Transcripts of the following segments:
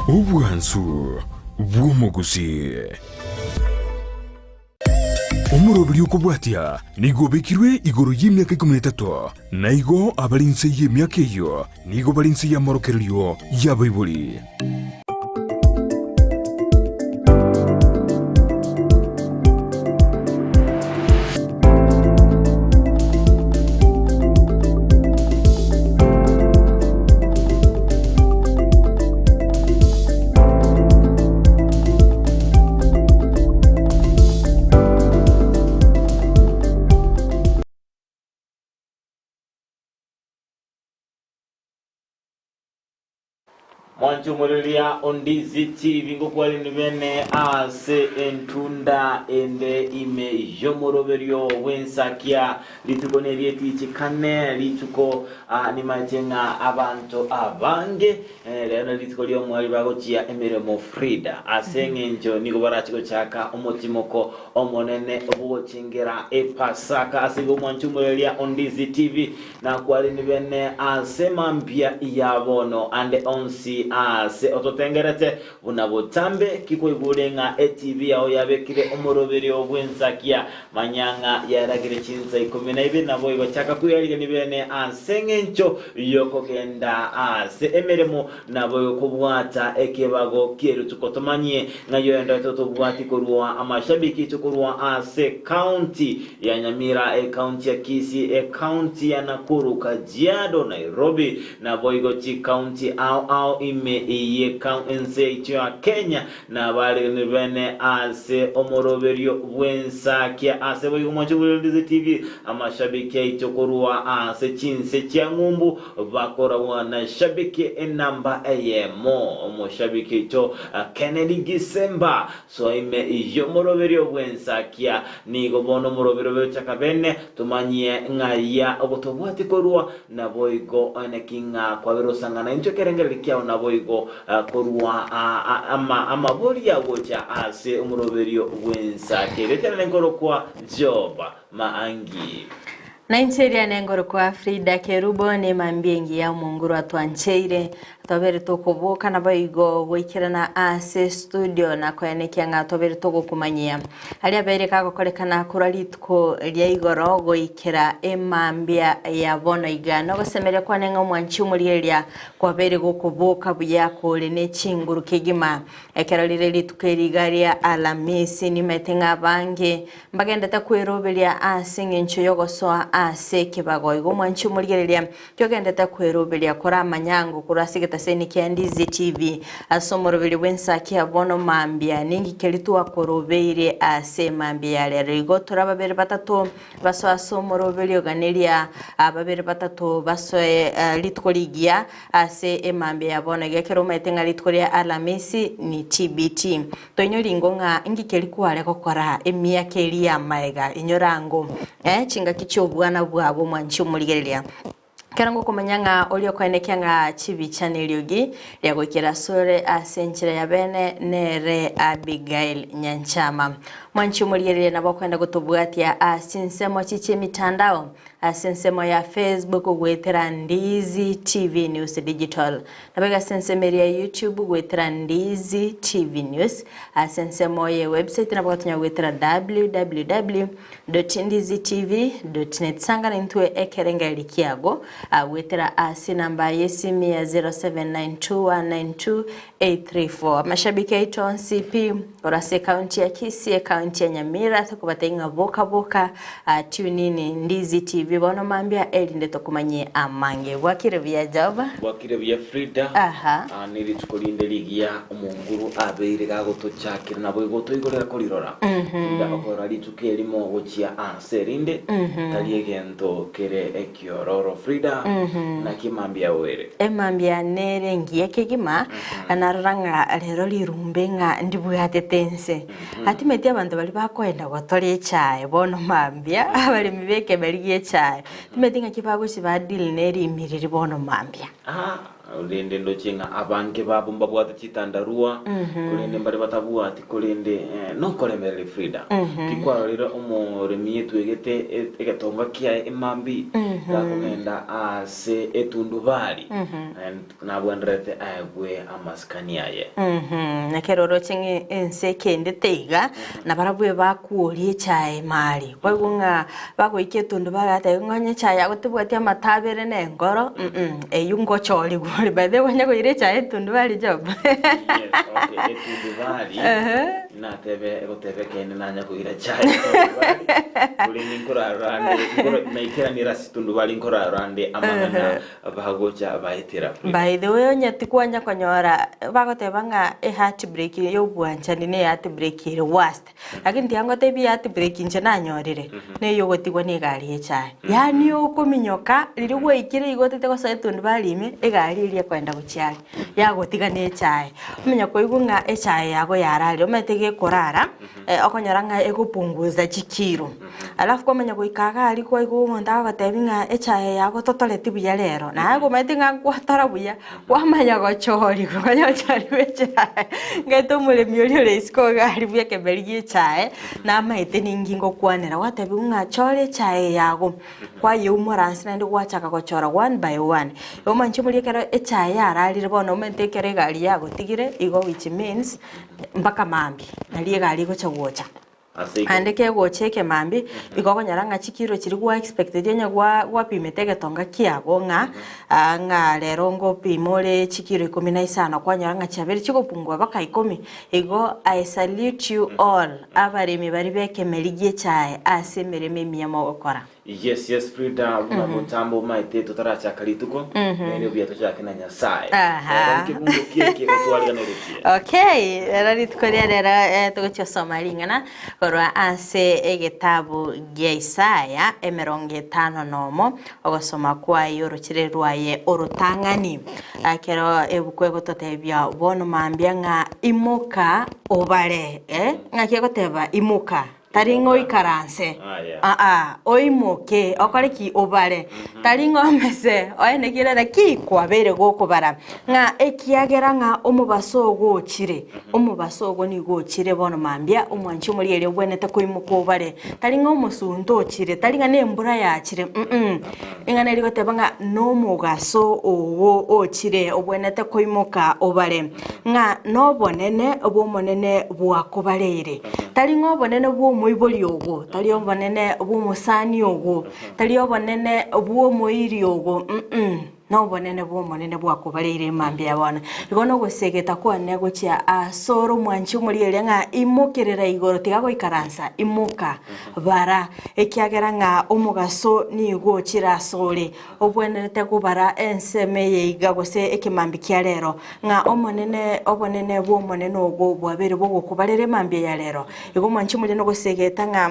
Obwansu bw'omogusii. Omoroberi okobwatia nigo obekirwe igoro y'emiaka ikomi na etato, na igo abare inse y'emiaka eyio nigo bare inse y'amorokererio y'abaibori. Mwanchumureria ondizi TV ngokwareni bene ase entunda ende ime y'omoroberio bw'ensakia rituko nerietichi kane rituko ah, nimache ng'a abanto abange eh, rero nari rituko ri'omweri bagochia emeremo Frida ase eng'encho nigo barachi gochaka omotimoko omonene bw'ogochengera epasaka ase igo mwanchumureria ondizi TV Nakwareni bene ase mambia ya bono ande onsi aase ototengerete, buna botambe ki kwaigure ng'a etibi yao yabekire omoroberio bw'ensakia, manya ng'a yaragire chinsa ikomi na ibere naboigo chaka kweyarigania bene ase engencho y'okogenda ase emeremo Naboigo kobwata ekebago ki'erituko tomanyie ng'a yoenderete tobwati korwa amashabiki aito korwa ase ecounty ya Nyamira, ecounty ya Kisii, ecounty ya Nakuru, Kajiado, Nairobi naboigo chicounty ao ao ime ye ense yaito ya Kenya Nabaregani bene ase omoroberio bw'ensakia ase boigo mwanche bore Ndizi TV, amashabiki aito korwa ase chinse chia ng'umbu bakoragwa na shabiki enamba eyemo omoshabiki oito Kennedy Gisemba soa ime y'omoroberio bw'ensakia. Nigo bono omoroberio obegochaka bene tomanyie ng'aya ogotobwati korwa naboigo naki ng'a kwabera osang'ana intwe ekerengererio kiao naboigo Korwa amaboria gocha ase omoroberio bw'ensa keria nkorokwa Job Maangi. Na inche eria nengorokwa Frida Kerubo, nemambia engiya omonguru atwancheire, twabere tokoboka naboigo goikerana ase studio na koenekia ng'a twabere togokomanyia aria abeire kagokorekana korwa rituko ria igoro goikera emambia ya bono iga. Nogosemeria kwane ng'a omwanchi omorigereria Kwabeire gokoboka buya kore ne chinguru kegima. Ekero rire rituko eri iga ria Alamisi, nimaete ng'a abange mbagendete kweroberia ase engencho y'ogosoa ase ekebago. Igo omwanchi omorigereria, tiogendete kweroberia kore amanyango korwa ase egetaseni kia Ndizi TV ase omoroberio bw'ensaki ya bono mambia. Ninki keria twakorobeirie ase mambia ya rero? Igo tore ababere batato Basoe ase omoroberio ganeria babere batato basoe rituko rigiya ase emambia ya bono. Iga ekero omaete ng'a rituko ria Alamisi ni TBT. Toinyori ingo ng'a inki keria kware gokora emiaka eria y'amaega. Inyora ango chingaki chi'obwana bwabo omwanchi omorigereria. Ekero ngokomanya ng'a oria okoenekia ng'a chibicha neriogi ria goikera asore ase enchera ya bene nere Abigail Nyanchama. Mwanchi omorigereria nabo okoenda gotobwatia ase chinsemo chi chi'emitandao ase ensemo ya Facebook goetera Ndizi TV News Digital. Nabo iga ase ensemo eria ya YouTube goetera Ndizi TV News. Ase ensemo ye website nabo gotonya goetera www. Ndizitv.net Sangana intwe ekerengererio kiago goetera ase enamba y'esimi ya 0792192834. Amashabiki aito onsi pi korwa ase ekaunti ya Kisii, ekaunti ya Nyamira tokobatebia ng'a boka boka tune in Ndizi TV bono mambia erinde tokomanyie amange. Bwakire buya Job? Bwakire buya Frida. Aha. Aa nerituko rinde rigiya omonguru abeire gagotochakera naboigo toigorera korirora. Frida okorora rituko erimo gochia ase erinde tari egento kere ekiororo. Frida naki emambia yao ere? Emambia nere engiya kegima, narora ng'a rero rirumbe ng'a ndibwatete inse. Atimeti abanto baria bakoenda gotora echae bono mambia, abaremi b'ekemeri gi'echae, timeti ng'aki bagochi ba deal ne rimiriri bono mambia. Aa. Rende ndoche ng'a abange babo mbabwate chitandarua, korende mbare batabwati, korende nokoremereria Frida. Tikwarorire omoremi etwegete egetonga kiaye emambi gakogenda ase etundubari, nabwenerete aegwe amasikani aye. Ekero oroche ng'a ense ekendete iga, nabarabwo ebakuoria echae mari. Boigo ng'a bagoika etundu bagateba ng'a onye echae yago tebwati amato abere na enkoro, mm eywo ngochorigwa ore. By the way onye koira echae etundu bari job. Yes, okay, etundubari natebe egoteba ekeene nanya koira echae etundubari korende nkorarora ande nkoro naikeranire ase etundubari nkorarora ande amang'ana bagocha baetera Frida. By the way onye tikwanya konyora bagoteba ng'a eheartbreak ya obwanchani ne eheartbreak ere worst. Lakini tiga ngotebie heartbreak inche nanyorire, neye ogotigwa na egari y'echae. Yaani okominyoka riria gwaikire igo otete gosoa etundubari ime, egari eria ekoenda gochia are, yagotiga na echae. Omanya koigwa ng'a echae yago yararire, omanyete gekorara, okonyora ng'a egopunguza chikiro. Alafu kwamanya goika iga aria kwaigwa omonto agogotebia ng'a echae yago totoreti buya rero, naye komanyete ng'a nkwatora buya, kwamanya gochorigwa, kwamanya gochorigwa echae, ngaete omoremi oria ore isiko iga aria bwa ekemeri gia echae, namaete ninki ngokwanera, gwatebiwa ng'a chora echae eye yago, kwayeumora nse naende gwachaka gochora one by one. Igo omanche omorie ekero echae yararire bono omanyete ekero egari yagotigire, igo which means mpaka mambia, nario egari egocha gocha. Ase igo. Naende kegocha ekemambia, igo okonyora ng'a chikiro chiria gwa expecteti onye gwa gwapimete egetonga kiago ng'a ng'a rero ngopima ore chikiro ikomi na isano kwanyora ng'a chiabeire chigopungua mpaka ikomi. Igo I salute you all abaremi baria ba ekemeri gie echae ase emeremo emiya mogokora. Yes yes Frida buna botambe omaete totarachaka rituko nere buya tochake na Nyasaye. Aha. Rero nkebungo kieki otwariganeretie. Okay, rero rituko ria rero eh, togochia gosoma ring'ana korwa ase egetabu gia Isaya emerongo etano nomo ogosoma kwaye orochire rwaye orotang'ani. Ekero ebuku egototebia bono mambia ng'a imoka obare eh, ng'aki egoteba imoka Tari ng'a oikaranse, aa, oimoke, okore ki? Obare. Tari ng'a omese, oeneki rere ki? Kwabeire gokobara. Ng'a ekiagera ng'a omobaso ogo ochire, omobaso ogo nigo ochire bono mambia, omwanchi omorigereria obwenerete koimoka obare. Tari ng'a omosunte ochire, tari ng'a nembura yachire mm, Ring'ana eri rigoteba ng'a nomogaso ogo ochire obwenerete koimoka obare, ng'a nobonene bw'Omonene bwakobareire. Tari ng'a obonene bw'omoibori ogo, tari obonene bw'omosani ogo, tari obonene bw'omoiri ogo, mm, nobonene bw'Omonene bwakobareire mambia ya bono. Igo nogosegeta kwane gochia asore omwanchi omorigereria ng'a imokerera igoro tiga goikaransa, imoka. Bara, ekiagera ng'a omogaso nigo ochire asore, obwenerete kobara ensemo eye iga gose ekemambia kia rero, ng'a Omonene, obonene bw'Omonene ogo bwabeire bogokobarera emambia ya rero. Igo mwanche moria nogosegeta ng'a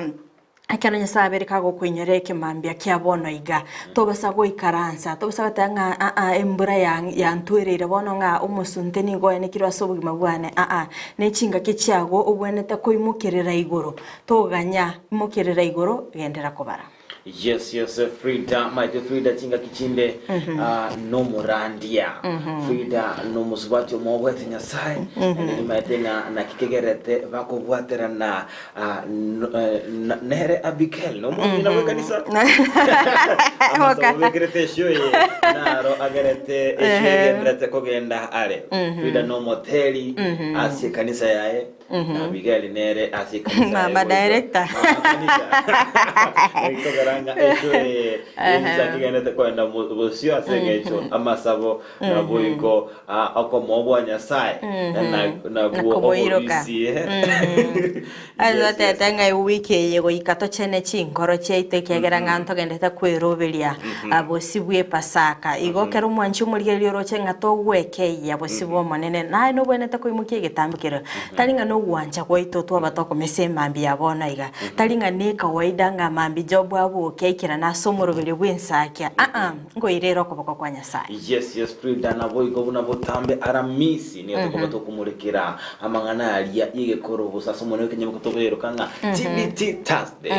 ekero Nyasae abeire kagokoinyora ekemambia kia bono iga, tobasa goikaransa, tobasa goteba ng'a aa embura yantwereire bono ng'a omosunte nigo oenekirwe ase obogima bwane aa, ne chingaki chiago obwenerete koimokerera igoro. Toganya, imokerera igoro, genderera kobara. Yes yes Frida maete Frida chingaki chinde ah, nomorandia Frida nomosubati omobwete Nyasaye naende nimaete ng'a naki kegerete bakobwaterana ah, no- eh, na- nere Abigail nomong'ina bw'ekanisa amasabo bekerete esio eye naro agerete esio egenderete kogenda are Frida nomoteri ase ekanisa yaye Na Abigaili nere ase ekanisa yaye Mama goika- director. Mama kanisa. Ekogera ng'a esio eye yensa kigenderete koenda mo- bosio ase eng'encho amasabo naboigo ah, okomoa bwa Nyasaye na- nabwo Nakomoiroka. obobisi Yes, Ase yes. otete ng'a ewiki eye goika tochene chinkoro chiaito ekiagera ng'a ntogendete kweroberia bosio bw'Epasaka. Igo ekero omwanchi omorigereria oroche ng'a togwekeyia bosio bw'Omonene, naye nobwenerete koimokia egetambo keria. Tari ng'a nogwancha gwaito twaba tokomesa emambia ya bono iga, tari ng'a nekawaida. Frida ng'a mambia Job aboke aikerane ase omoroberio bw'ensakia, aa, nkoirere okoboko kwa Nyasae. Yes, yes, Frida, naboigo buna botambe Aramisi nigo tokoba tokomorekera amang'ana aria y'egekoro gose ase omonene bw'ekenyoro toberoka ng'a TBT Thursday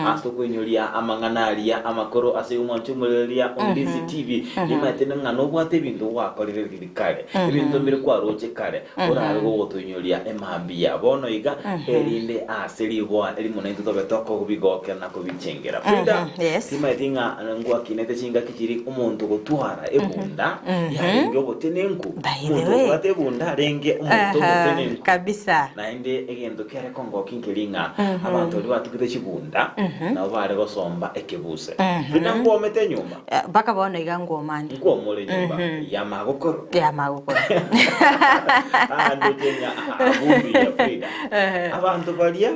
ase tokoinyoria amang'ana aria amakoro ase omwancho omorereria Ondisi TV nimaete ng'a nobwate ebinto gwakorire riria kare ebinto mbire kwaroche kare orabe gogotoinyoria emambia bono iga erinde ase rigoa erimo naintwe tobe tokobigokera na kobichengera. Frida Yes. timaeti ng'a ngwakinete chingaki chiria omonto gotwara ebunda yarenge obotenenku. By the Omonto way. obwate ebunda arenge omonto Aha, omotenenku. kabisa. Naende egento kiare kongokia nkeri ng'a abanto baria batugete chibunda nabo bare gosomba ekebuse. Frida nkwomete enyomba? Eh, Mpaka bono iga ngwomande. Nkwomore enyomba y'amagokoro? Y'amagokoro. Ah, ndoche ng'a abundu ya Frida. Abanto baria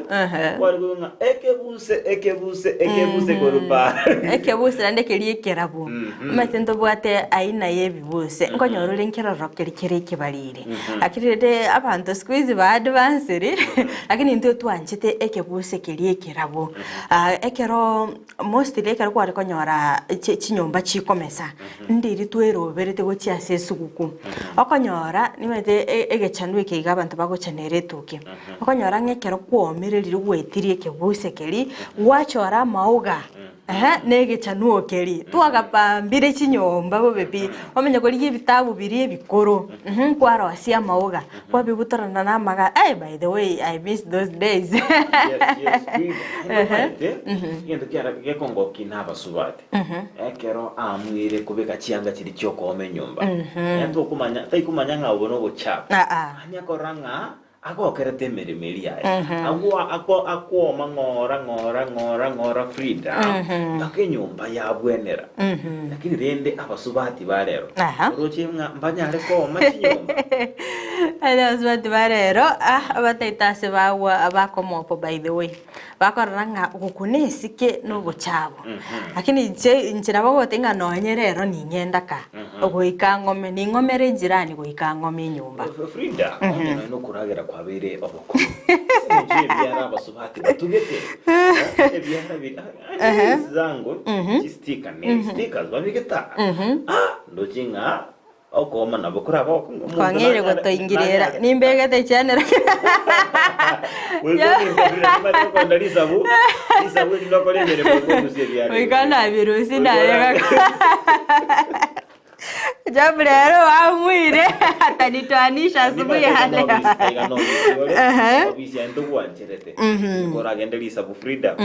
kware koigwa ng'a ekebuse ekebuse ekebuse korwa pa. Ekebuse naende keria ekerabu. Omanyete ntobwate aina ya ebibuse, nkonyora ore nkeroro keria kere ekebariri. Lakini rende abanto siku hizi ba advanced, lakini intwe twanchete ekebuse keria ekerabu. Ah, ekero Mostly ekero kware konyora chi chinyomba chikomesa, ndiri tweroberete gochia ase esuguku. Okonyora nimanyete e- egechanu eke iga abanto bagochanera etuki, okonyora ng'a ekero kwaomererire gwetirie ekebuse keria, gwachora amaoga ehe na egechanuo keria, twagapambire chinyomba bobe pi, kwamanya korigia ebitabu biria ebikoro mh, kwarosia amaoga, kwabibutorana na amaga, eh by the way I miss those days. Yes, yes, Frida. Naende omanyete, egento kiare gekongokia na abasubati, ekero aamuire kobeka chianga chiria chiokooma enyomba, eh, tokomanya taikomanya ng'a obo nobochafu. Ah, ah. Anya korora ng'a agokerete emeremo eria yaye. Agwo ako akooma ng'ora ng'ora ng'ora ng'ora Frida, mpaka enyomba yabwenera. Lakini rende abasubati ba rero, Aha. oroche ng'a mbanyare kooma chinyomba? Aye abasubati ba rero, ah, abataito ase bagwa bakomopo by the way. Bakorora ng'a gokuna esike na obochabu. Lakini inche inche nabo ogoteba ng'a nonye rero ning'enda ka, goika ng'ome, ning'omere ejirani goika ng'ome enyomba. Frida, onye nonya nokoragera kwabeire obokong'u, ase eng'encho y'ebiara abasubati batugete, eh, ebiara biri nails zango chistika nails stickers babegete aa ah ndoche ng'a okooma nabo korabe okong'u omonto Kwang'eire nanyare gotoingirera nanyare nimbegete echanera goika ominto Frida nimanye gokonda risabu risabu eri ndokore emeremo goika orusie ebiara ebi goika Frida nabirusie goika nabeka ora Job rero wamwire atanitoanisha asubuhi ya leo. Ehe. Obisi aye ntogwancherete koragende risabu Frida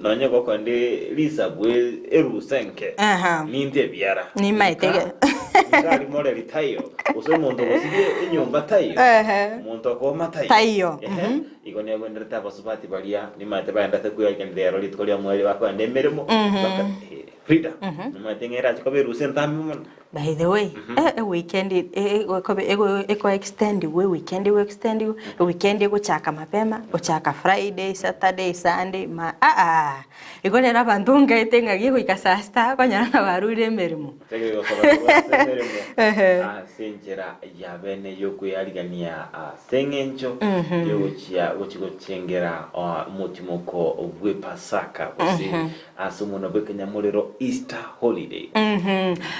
nonye gokonde risabu erusa enke Aha. ninte ebiara Nimaete Nika- ge. nika rimoreri taiyo gose omonto ogosibia enyomba taiyo Ehe. omonto okooma taiyo Taiyo, Ehe. Igo negwenderete abasubati baria nimaete baendete kwegenderera rituko ria omweri bakoenda emeremo baka eh, Frida, nomanyete ng'a erache koba erusa entambe mono. By the way, eh, eweekend eh, egokobe ego eko extendigwe eweekend ego extendigwe, eweekend egochaka mapema, gochaka Friday, Saturday, Sunday, ma aa igo rero abanto nkaete ng'a gegoika saa sita okonyora ng'a barure emeremo. Tege gosaba korwa ase emeremo Ehe. ase enchera ya bene y'okweyarigania ase eng'encho y'ogochia gochia gochengera omotimoko bw'Epasaka gose Ase omonwa bw'ekenyamorero Easter holiday.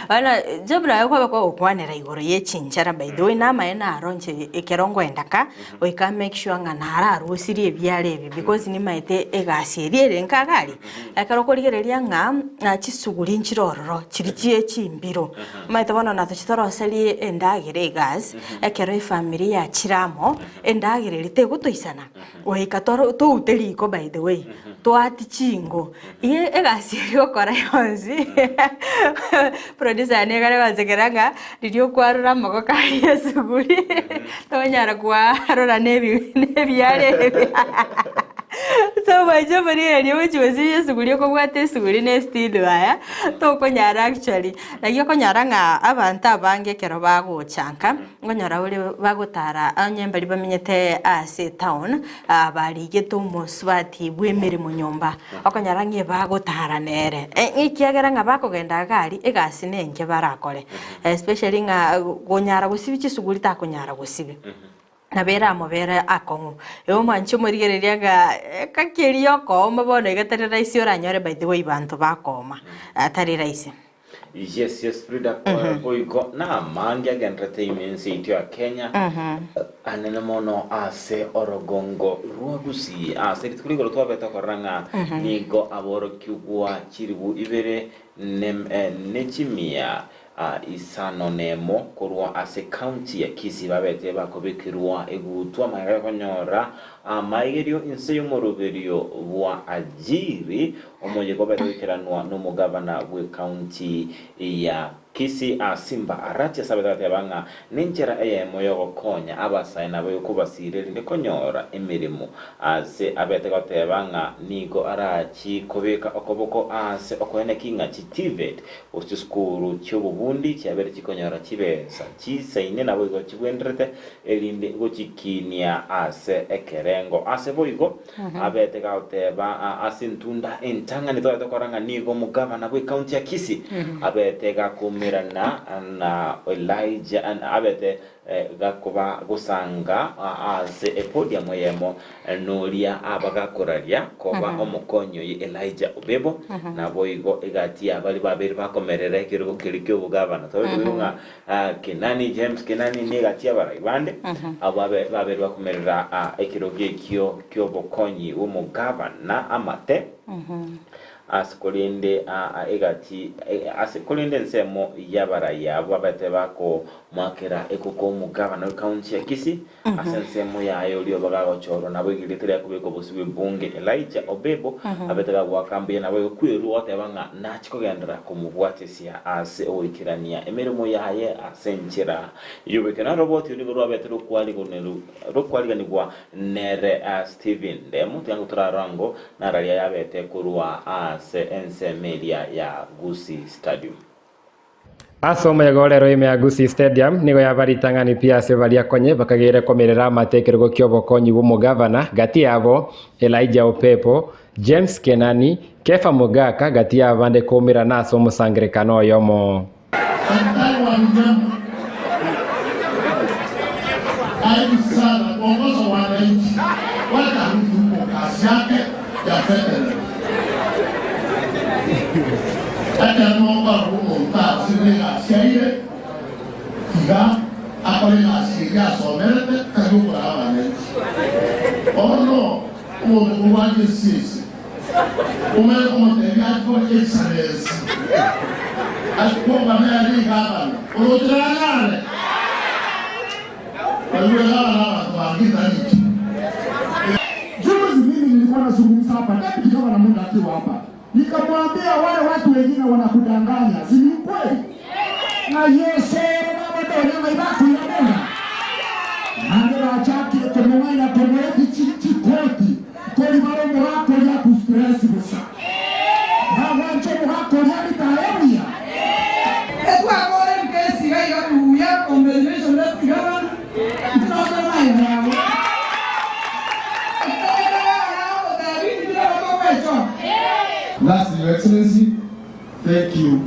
Bono Job naye kwaba kogokwanera igoro ye chinchera by the way namaene aro inche ekero nkoenda ka goika make sure ng'a nararusirie ebiara ebi because nimaete egasi eria ere nka iga aria ekero okorigereria ng'a chisuguri nchire ororo chiria chie chimbiro omanyete bono natochi toroserie endagera egasi ekero efamiri yachire amo endagera eria tegotoisana. Goika toro toute riko by the way, twati chingo, iga egasi eria ogokora yonsi producer yane ekare gonsekera ng'a riria okwarora amagoko aria esuguri tonyara kwarora na ebi na ebiara ebi so mwanche omorigereria ogochi gosibia esuguri okobwata esuguri na esteel aya, tokonyara actually. Naki okonyora ng'a abanto abange ekero bagocha nka. Nkonyora ore bagotara onye mbaria bamenyete ase etown, barigete omosubati bw'emeremo nyomba, okonyora ng'a ebagotara nere. Ekiagera ng'a bakogenda iga aria, egasi nenke barakore, especially ng'a konyara gosibia chisuguri takonyara gosibia. Nabo eramobere akong'u. Ewe omwanchi omorigereria ng'a ekakeria okooma bono iga tari rahisi oranyore by the way banto bakooma, tari rahisi. Yes, yes, Frida, boigo namange agenderete ime ense yaito ya Kenya, anene mono ase orogongo rwa Gusii. Ase rituko rigoro twabete korora ng'a nigo aborokigwa chiribu ibere ne chimia isano nemo korwa ase county ya Kisii babete bakobekerwa egutwa magega yokonyora amaigerio inse yomoroberio bwa Ajiri omoyega obete goikeranwa nomogavana bwe county ya Kisii Simba Arati ase abete goteba ng'a nenchera eyemo yogokonya abasae nabo yokobasiria erinde konyora emeremo ase abete goteba ng'a nigo arachi kobeka okoboko ase okoeneki ng'a chi TVET Gose chisukuru chi'obobundi chiabeire chikonyora chibesa chisaine naboigo chibwenderete, erinde gochikinia ase ekerengo. Ase boigo abete gagoteba ase entunda entang'ani twabete korora ng'a nigo omogavana bw'ecounty ya Kisii abete gakumerana na Elijah abete Gakoba gosanga ase epodium eyemo noria abagakoraria koba omokonyi oye Elijah Obebo, naboigo egati y'abaria babere bakomerera ekerogo keria ki'obogavana. Twabete koigwa ng'a Kenani, James Kenani negati y'abarai bande, abwo babere bakomerera ekerogo ekio ki'obokonyi bw'omogavana amate. Ase korende egati ase korende ensemo y'abarai abwo babete bakomoakera ekoko omogabana w'ekaunti ya Kisii ase ensemo yaye oria obaga gochorwa nabo erieta riaye kobekwa bosio bw'ebunge Elijah Obebo abete gagoaka mbuya nabo igo kwerua goteba ng'a nachi kogenderera komobwatesia ase ogoikerania emeremo yaye ase enchera y'obwekeno. Oroboti nigo rwabete rokwariganigwa nere Stephen Ndemo tiga torarore nararia yabete korwa ase ensemo eria ya Gusii Stadium. Ase omoyega orero ime ya Gusii Stadium nigo yaba ritang'ani pi ase baria konye bakageire komerera amate ekerogo ki'obokonyi bw'omogavana gati yabo Elijah Opepo, James Kenani, Kefa Mogaka gati y'abande koumerana ase omosangerekano oyomo. Daktari wa wanyama, karibu sana kuongoza wananchi, wacha arudi huko kazi yake ya veterinary. Ekero nokora omonto ase egasi aire, tiga akore egasi eria asomerete, tari okoraa abananchi. Bono omonto kobwate esese, omanye komotebia akore excellency, akoba nere egavana, oroche nanyare? Naigure egavana abanto bange tari inche. Juzi mimi nilikuwa nazungumza hapa, deputy governor Munda akiwa hapa, nikamwambia wale watu wengine wanakudanganya, si ni kweli? Na Yesu baba ibakwira nange bachakire kumung'aina kumweti chikoti kori baro murakoria ku stress gusa nagwancho murakoria bitaebuya. Etwakore nkesiga iga buya, congratulations deputy governor, ntinokora maega yabo. Lastly, Your Excellency, thank you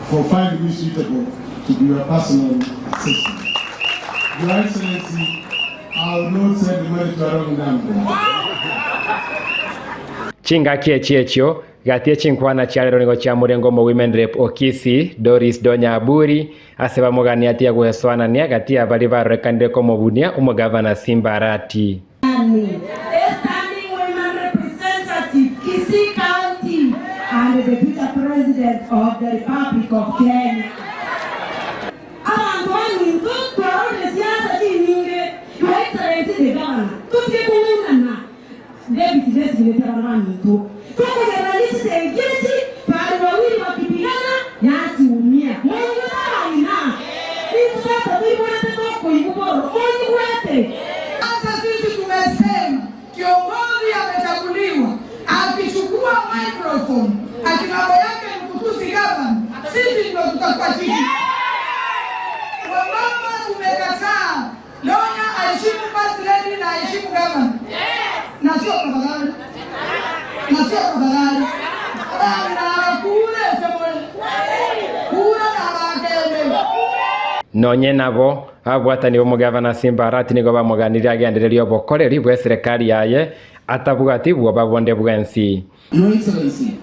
for finding me suitable to be your personal assistant. Your Excellency, I will not send the money to a wrong number. Chingaki echi echio, gatie chinkwana chiarero nigo chiamorengo omo Women Rep o Kisii, Doris Donya Aburi, ase bamoganiatie gwesoanania gati ya baria barorekanire komobunia omogavana Simba Arati. A standing women representative, Kisii County, and the future president of the Republic of Kenya. Abantu baminto twarorire siasa chinyinge, Your Excellency the Governor, tutige kung'ainana. David designate abantu baminto. Tukugenda n'echisengeti, bari wawili wakipigana, yasiumia. Mungu sabaina. Itutata tuibwete tokoiguboro, muigwete. Sasa sisi tumesema kiongozi amechaguliwa, akichukua microphone akimambo yake ni kutusi gavana, sisi ndio tutakuwa chini. Wamama tumekataa. Donya aheshimu first lady na aheshimu gavana, na sio tafadhali, na sio tafadhali. Bana kule semwe kura na bakende Nonye nabo Ababwatani b'omogavana Simba Arati nigo bamoganirie agendererie obokoreri bw'eserekari yaye atabwati bwoba bonde bwensi. Your Excellency,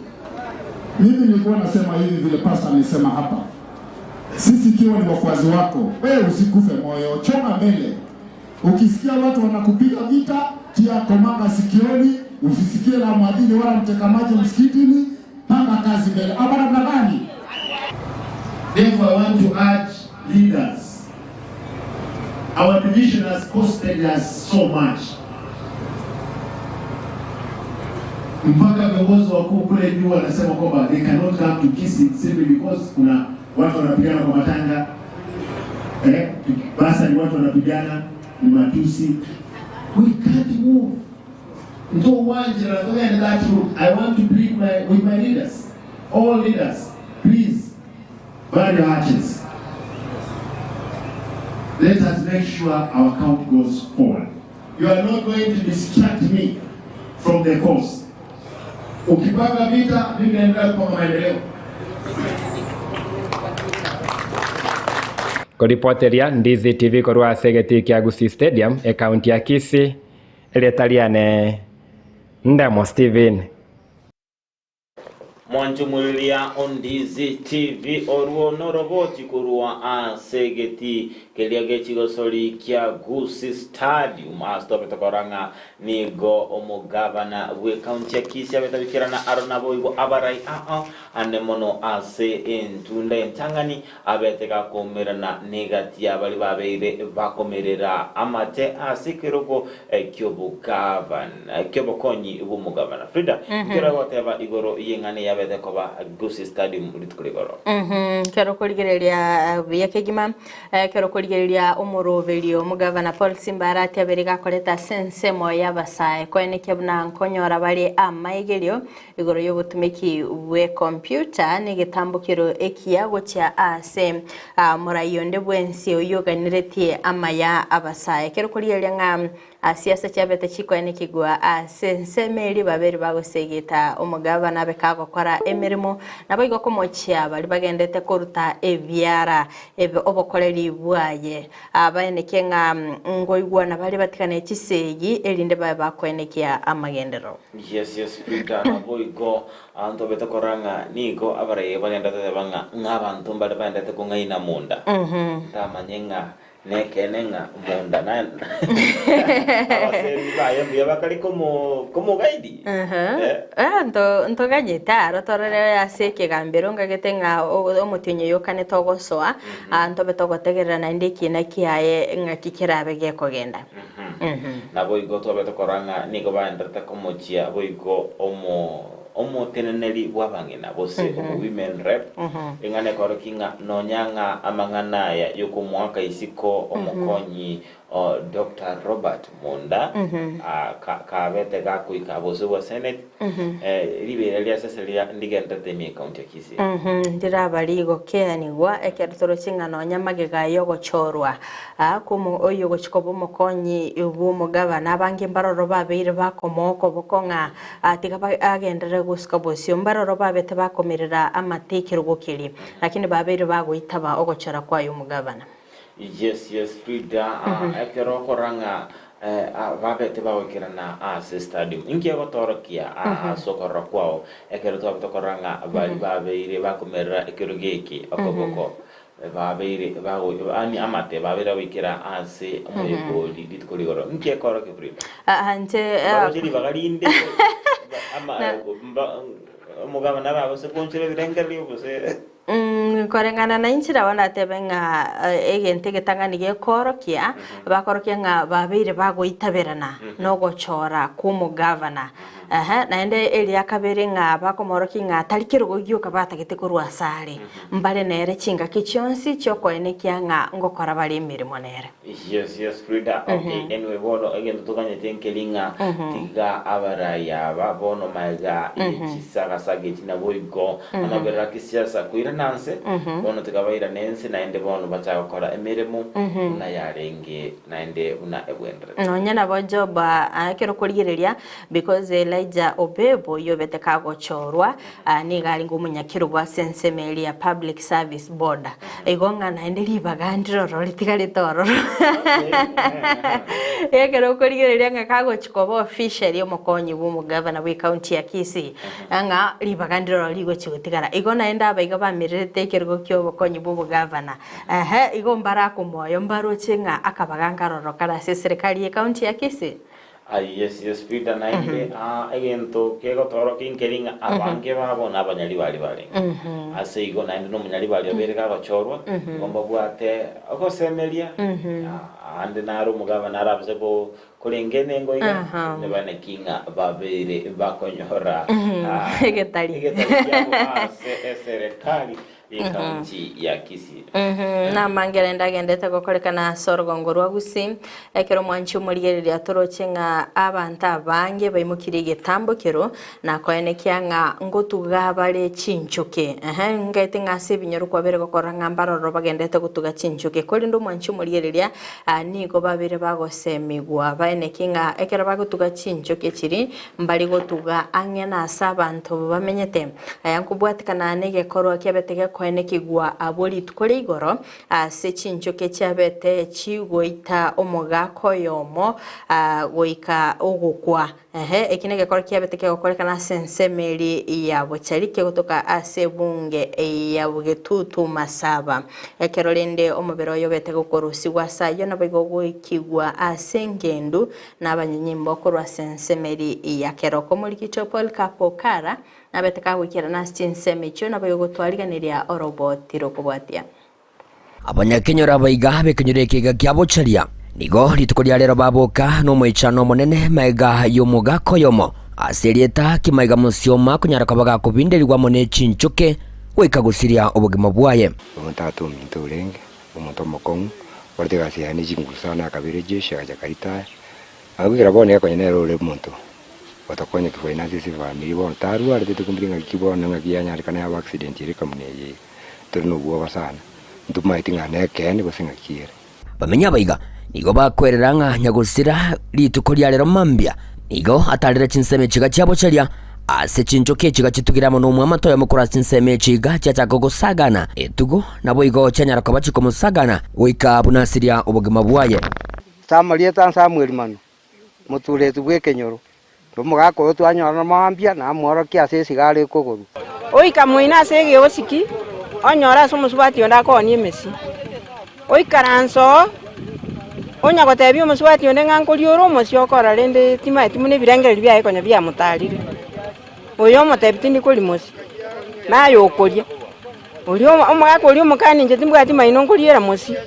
mimi nilikuwa nasema hivi vile pastor amesema hapa, sisi ikiwa ni wafuasi wako, wewe usikufe moyo, chonga mbele. Ukisikia watu wanakupiga vita, tia komanga sikioni, usisikie la mwadhini wala mteka maji msikitini, panga kazi mbele. Ama namna gani? Therefore, I want to urge leaders. Our division has costed us so much. Mpaka viongozi wakuu kule juu wanasema kwamba they cannot come to Kisii simply because kuna watu wanapigana kwa matanga eh, basa ni watu wanapigana ni matusi. We can't move. Ndo uwanja na and that route. I want to plead my, with my leaders, all leaders, please burn your hatches. Let us make sure our count goes forward. You are not going to distract me from the cause. Ukipanga vita, mimi naendelea kupanga maendeleo. Koripoteria Ndizi TV korwa ase egetii kia Gusii Stadium, ekaunti ya Kisii, erieta riane Ndemo Steven. Mwanchumuriria o Ndizi TV orwo noroboti korwa ase egeti keria gechigosori kia Gusii Stadium ase tobete korora ng'a nigo omogavana bw'ekaunti ya Kisii abete goikerana aro naboigo abarai ao ande mono ase entunda entang'ani Abete gakoumerana negati y'abaria babeire bakomerera amate ase ekerogo ki'obogavana ki'obokonyi bw'omogavana. Frida, nkere ogoteba igoro y'eng'ana eyabete koba Gusii Stadium rituko rigoro. Ekero okorigereria buya kegima, ekero okorigereria omoroberio omogavana Paul Simba Arati abeire gakoreta ase ensemo y'abasae koenekia buna nkonyora bare amaigerio Igoro y'obotumeki bw'ekompyuta negetambokero ekiya gochia ase morai onde bwensi oyio oganeretie amaya abasae. Ekero korigereria ng'a siasa chiabete chikoenekigwa ase ensemo eria babere bagosegeta omogabana abe kagokora emeremo, naboigo komochia baria bagendete koruta ebiara obokoreri bwaye. Baenekie ng'a ngoigwana bare batigane chisegi erinde babe bakoenekia amagenderero. Yes, yes, Peter, naboigo abanto babete korora ng'a nigo abaraiga bagenderete goteba ng'a ng'a abanto mbare baendete kong'aina monda. Ntamanye ng'a nekeene ng'a monda na abasemi baye mbuya bakare komo komogaidi. Eh. Eh, nto ntoganyete aro torore ase ekegambero ngagete ng'a omotienyi oyo okane togosoa, ntobe togotegerera naende ekiina kiaye ng'aki kerabe gekogenda. Naboigo twabete korora ng'a nigo baenderete komochia boigo omo omoteneneri bw'abang'ina, gose omo women rep, eng'ana ekorokia ng'a nonya ng'a amang'ana aya y'okomoaka isiko omokonyi o Doctor Robert Munda ka kabete gakoika bosio bwa Senate, ribeera ria sese riria ndigenderete ime ekaunti ya Kisii. Ndiraba rigokeanigwa ekero toroche ng'a nonya magega y'ogochorwa Aa komo oyio ogochia koba omokonyi bw'omogabana, abange mbaroro babeire bakomoa okoboko ng'a tiga agenderere gosuka bosio, mbaroro babete bakomerera amate ekerogo keria, lakini babeire bagoitaba ogochora kwaye omogabana. Yes yes Frida, ekero okorora ng'a babete bagoikerana ase stadium, inki egotoorokia ase okorora kwao ekero twabete korora ng'a baria babeire bakomerera ekerogo eke okoboko Babeire bago yaani amate babeire bagoikera ase omoyega rituko rigoro. Inki ekorokia Frida? Ah, inche Baroche ribaga rinde ama mba omogabana aragose koonchora ebirengererio gose Koreng'ana na inche nabo natebe ng'a egento egetang'ani gekoorokia, bakorokia ng'a babeire bagoitaberana nogochora kw'omogavana. Ehe, naende eria kabere ng'a bakomorokia ng'a tari kerogo gioka batagete korwa asare, Mbare nere chingaki chionsi chi'okoenekia ng'a ngokora bare emeremo nere. Yes yes Frida okay anyway bono egento toganyete nkeri ng'a tiga abarai aba bono maega ye chisagasaga echi naboigo amaberero a kisiasa koirana. Koirana nse, bono tiga bairane ense naende bono bachake gokora emeremo buna yarenge naende buna ebwenerete. Nonya nabo Job ekero okorigereria because Elijah Obebo oyio obete kagochorwa nigo arenge omonyakerogo ase ensemo eria ya Public Service Board. Igo ng'a naende ribaga ndiroro ritigarete ororo. Ekero okorigereria ng'a kagochi koba officially omokonyi bwa omogavana bwe ecounty ya Kisii, ng'a ribaga ndiroro rigochi gotigara. Igo naende aba iga bamererete ekerogo kia obokonyi bwa obogavana, ehe, igo mbarakomoyo mbaroche ng'a akabaga nkaroro kare ase eserekari ye ecounty ya Kisii. Aye yes yes Peter naende aa egento kegotorokia nkeri ng'a abange babo nabanyaribari barenge. Ase igo naende nomonyaribari obeire gagochorwa, igo mbabwate ogosemeria, aande naro omogabana arabase ko korenge enengo iga, nebaneki ng'a babeire bakonyora Egetari. egetari kiabo ase eserekari y'ecounty ya Kisii. Namange rende agendete gokorekana ase orogongo rwa Gusii, ekero omwanchi omorigereria toroche ng'a abanto abange baimokirie egetambo kero, na koenekia ng'a ngotuga bare chinchoke. Ehe, ngaete ng'a ase ebinyoro kwabere gokora ng'a mbaroro bagendete gotuga chinchoke. Korende omwanchi omorigereria nigo babere bagosemigwa baenekie ng'a ekero bagotuga chinchoke chiria, mbare gotuga ang'e nase abanto bamenyete. Aya nkobwatikana negekorwa kiabete gekoenekigwa abwo rituko ria igoro, ase chinchoke chiabete chigoita omogaka oyomo goika ogokwa. Ehe, eki negekorwa kiabete kegokorekana ase ensemo eria ya bochari kegotoka ase ebunge ya bogetutu Masaba. Ekero rende omobere oye obete gokorusigwa ase ayio naboigo goikigwa ase engendu Nabanyanyimbo korwa ase ensemo eria ya keroko omorikito Polycarp Okara nabete kagoikerana ase chinsemo echio naboigo gotwariganeria oroboti rokobwatia. Abanyakenyoro abaiga b'ekenyoro ekeiga kia Bocharia nigo rituko ria rero baboka nomoichano omonene magega y'omogaka oyomo ase erieta Kimaiga Musioma konyara koba gakobinderigwa amo ne chinchoke goika gosiria obogima bwaye. Bono tata ominto orenge omonto omokong'u, okorete egasi yaye ne chinguru sana, akabera ejeshi agacha akaritaya. Goikera bono iga konya nere ore omonto otokonya kifinance ase efamiri bono tarwarete tokumburia ng'aki bono ng'aki yanyarekana yaba accident ere ekamuna eye iga. Tore na obwoba sana, ntomaeti ng'a nekeene gose ng'aki ere. Bamenye abaiga nigo bakwerera ng'a nyagosira rituko ria rero mambia nigo atarire chinsemo echiga chia bocharia ase chinchoki echiga chitugire amo nomwamato oyomo korwa ase chinsemo echiga chiachaka gosagana etugo naboigo chianyara koba chikomosagana goika buna asiria obogima bwaye. Samarieta Samueli mano, motureti bw'ekenyoro, na omogaka oyo twanyora mambia namworokia ase esigara ekogorwa. Oika moino ase egeosiki, onyore ase omosubati onde akoonia emesie. Oikaranse oo, onya gotebia omosubati onde ng'a nkoria ore omosie okora rende timaeti buna ebirengererio biaye konya biamotarire. Oyo omotebia tindi koria mosie, naye okoria. Oria omogaka oria omokani inche timbwati maino nkoriera mosie.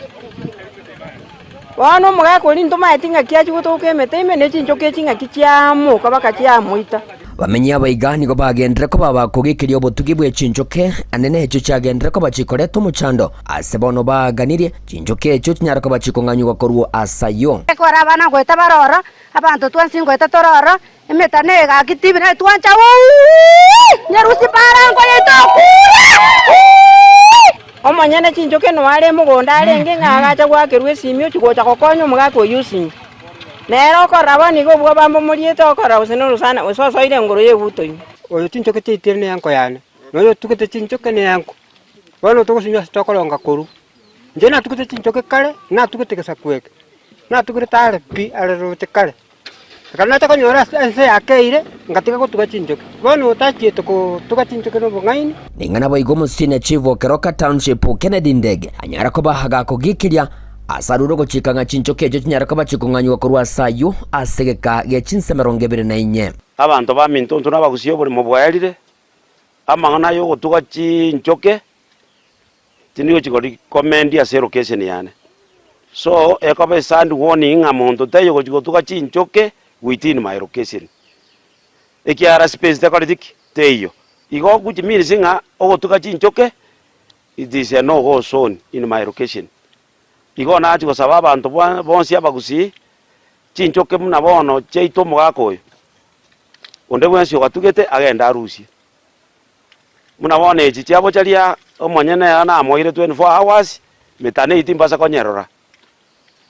Bono omogaka oria ntomaeti ng'aki achia gotoka emete ime ne chinchoka echi ng'aki chiamoka baka chiamoita. Abamenyi abaiga nigo bagenderere koba abakogekeria obotugi bwe chinchoke, ane nechio chiagenderere koba chikoreta omochando ase bono baaganirie chinchoke echio chinyare koba chikong'anyigwa korwa ase ayio. Ekero abana ngoeta baroro, abanto twensi ngoeta tororo, emetano eye gaki tibi naye twancha uuii! Nyarusi parango yaito okuure uuii! Omonyene chinchoke noe are mogondo arenge ng'a agacha goakerwa esimi ochia gocha gokonya omogaka oyio osinye. Nere okorora bono iga obwoba mbomoriete okorora gose norosana gose osoire engoro y'eguto ime. Oyo chinchoke chiaitire neanko yane, na oyo otugete chinchoke neanko. Bono togosinywa ase tokoronga korwa. Inche natugete chinchoke kare, natugete egesaku eke, natugete are pi are roche kare. Ekero nacha konyora ase ense yakeire, ngatiga gotuga chinchoki. Bono otachiete gotuga chinchoki nobong'aini. Ning'ana boigo omosini chief o Keroka Township Kennedy Ndege anyare koba gakogikiria ase arure ogochika ng'a chinchoki echio chinyare koba chikong'anyigwa korwa ase ayio ase egeka gie chinsa 24. Abanto baminto intwe nabagusia oborimo bwaerire, amang'ana ay'ogotuga chinchoke tindi gochi korecommend ase elocation yane. So, ekoba esand warning ng'a monto taiyo gochi gotuga chinchoke within my location, ekiagera space tekoreti ki? Teiyo. Igo which means ng'a ogotuga chinchoke it is a no go zone in my location. Igo nachi gosaba abanto bonsi abagusii, chinchoke buna bono chiaito omogaka oyo, onde bwensi ogatugete agende arusie. Buna bono echi chiabocharia omonyene ere namoire 24 hours, metano eyio timbasa konyerora.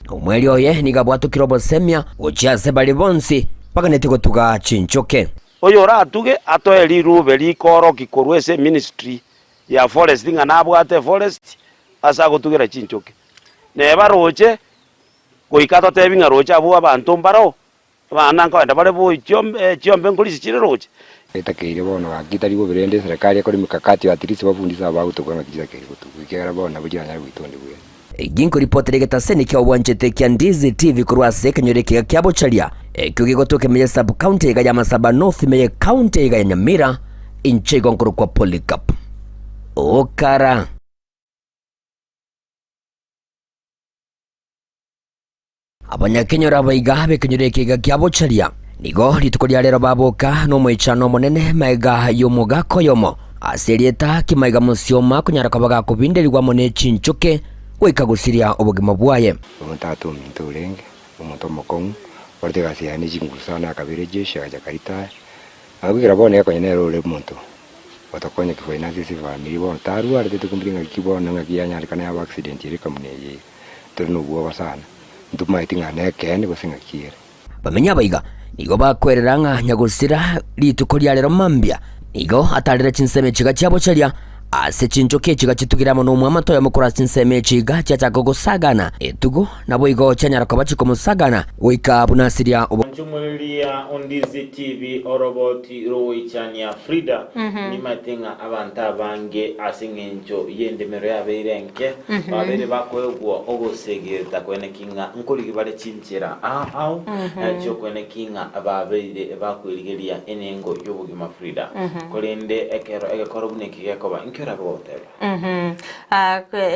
Omweri oye nigo abwatokire obosemia gochia ase baria bonsi baganetie gotuga chinchoke. Oyoratuge atoe rirube rikooroki korwa ase eministry ya forest ng'a nabwate eforest ase agotugera chinchoke. Neba roche goika atotebi ng'a roche abwo abanto mbaroo, abana nkoenda bare boi chiombe chiombe nkorisia chire roche. Etakeire bono gaki tari bobe rende eserekari ekore emikakati at least bafundise aba bagotugwa ng'aki chitakeire gotugwa ekiagera bono nabo chiranyare goita onde bweka. Ginkoripotera egetaseni kia obwanchete kia Ndizi TV korwa ase ekenyoro ekiga kia Bocharia, ekio gegotoka ime ye sub county iga ya Masaba North ime ye county iga ya Nyamira, inche igo nkorokwa Polycarp Okara. Abanyakenyoro abaiga b'ekenyoro ekiga kia Bocharia nigo rituko ria rero baboka nomoichano omonene magega y'omogaka oyomo ase erieta Kimaiga Mosioma konyara koba gakobinderigwa amo ne chinchoke goika gosiria obogima bwaye. Bono tata ominto orenge omonto omokong'u, okorete egasi yaye ne chinguru sana, akabera ejeshi, agacha akaritaya. Goikera bono iga konya nere ore omonto otokonya kifinance ase efamiri, bono tarwarete tokumburia ng'aki bono ng'aki yanyarekana yaba accident ere ekamuna eye iga. Tore nobwoba sana, ntomaeti ng'a nekeene gose ng'aki ere. Bamenye abaiga nigo bakwerera ng'a nyagosira rituko ria rero mambia nigo atarire chinsemo echiga chia bocharia ase chinchoki echiga chitugire amo nomwamato oyomo korwa ase chinsemo echiga chiachaka gosagana etugo naboigo chianyara koba chikomosagana goika buna asiria obo Nchumureria Ondizi TV oroboti rogoichania Frida, Nimaete ng'a abanto abange ase engencho y'endemero yabeire enke, babeire bakoegwa ogosegereta kweneki ng'a nkorigia bare chinchera ao ao chi'okweneki ng'a babeire bakwerigeria enengo y'obogima Frida. Korende ekero egekoro buna eke gekoba, inki orabe gogoteba?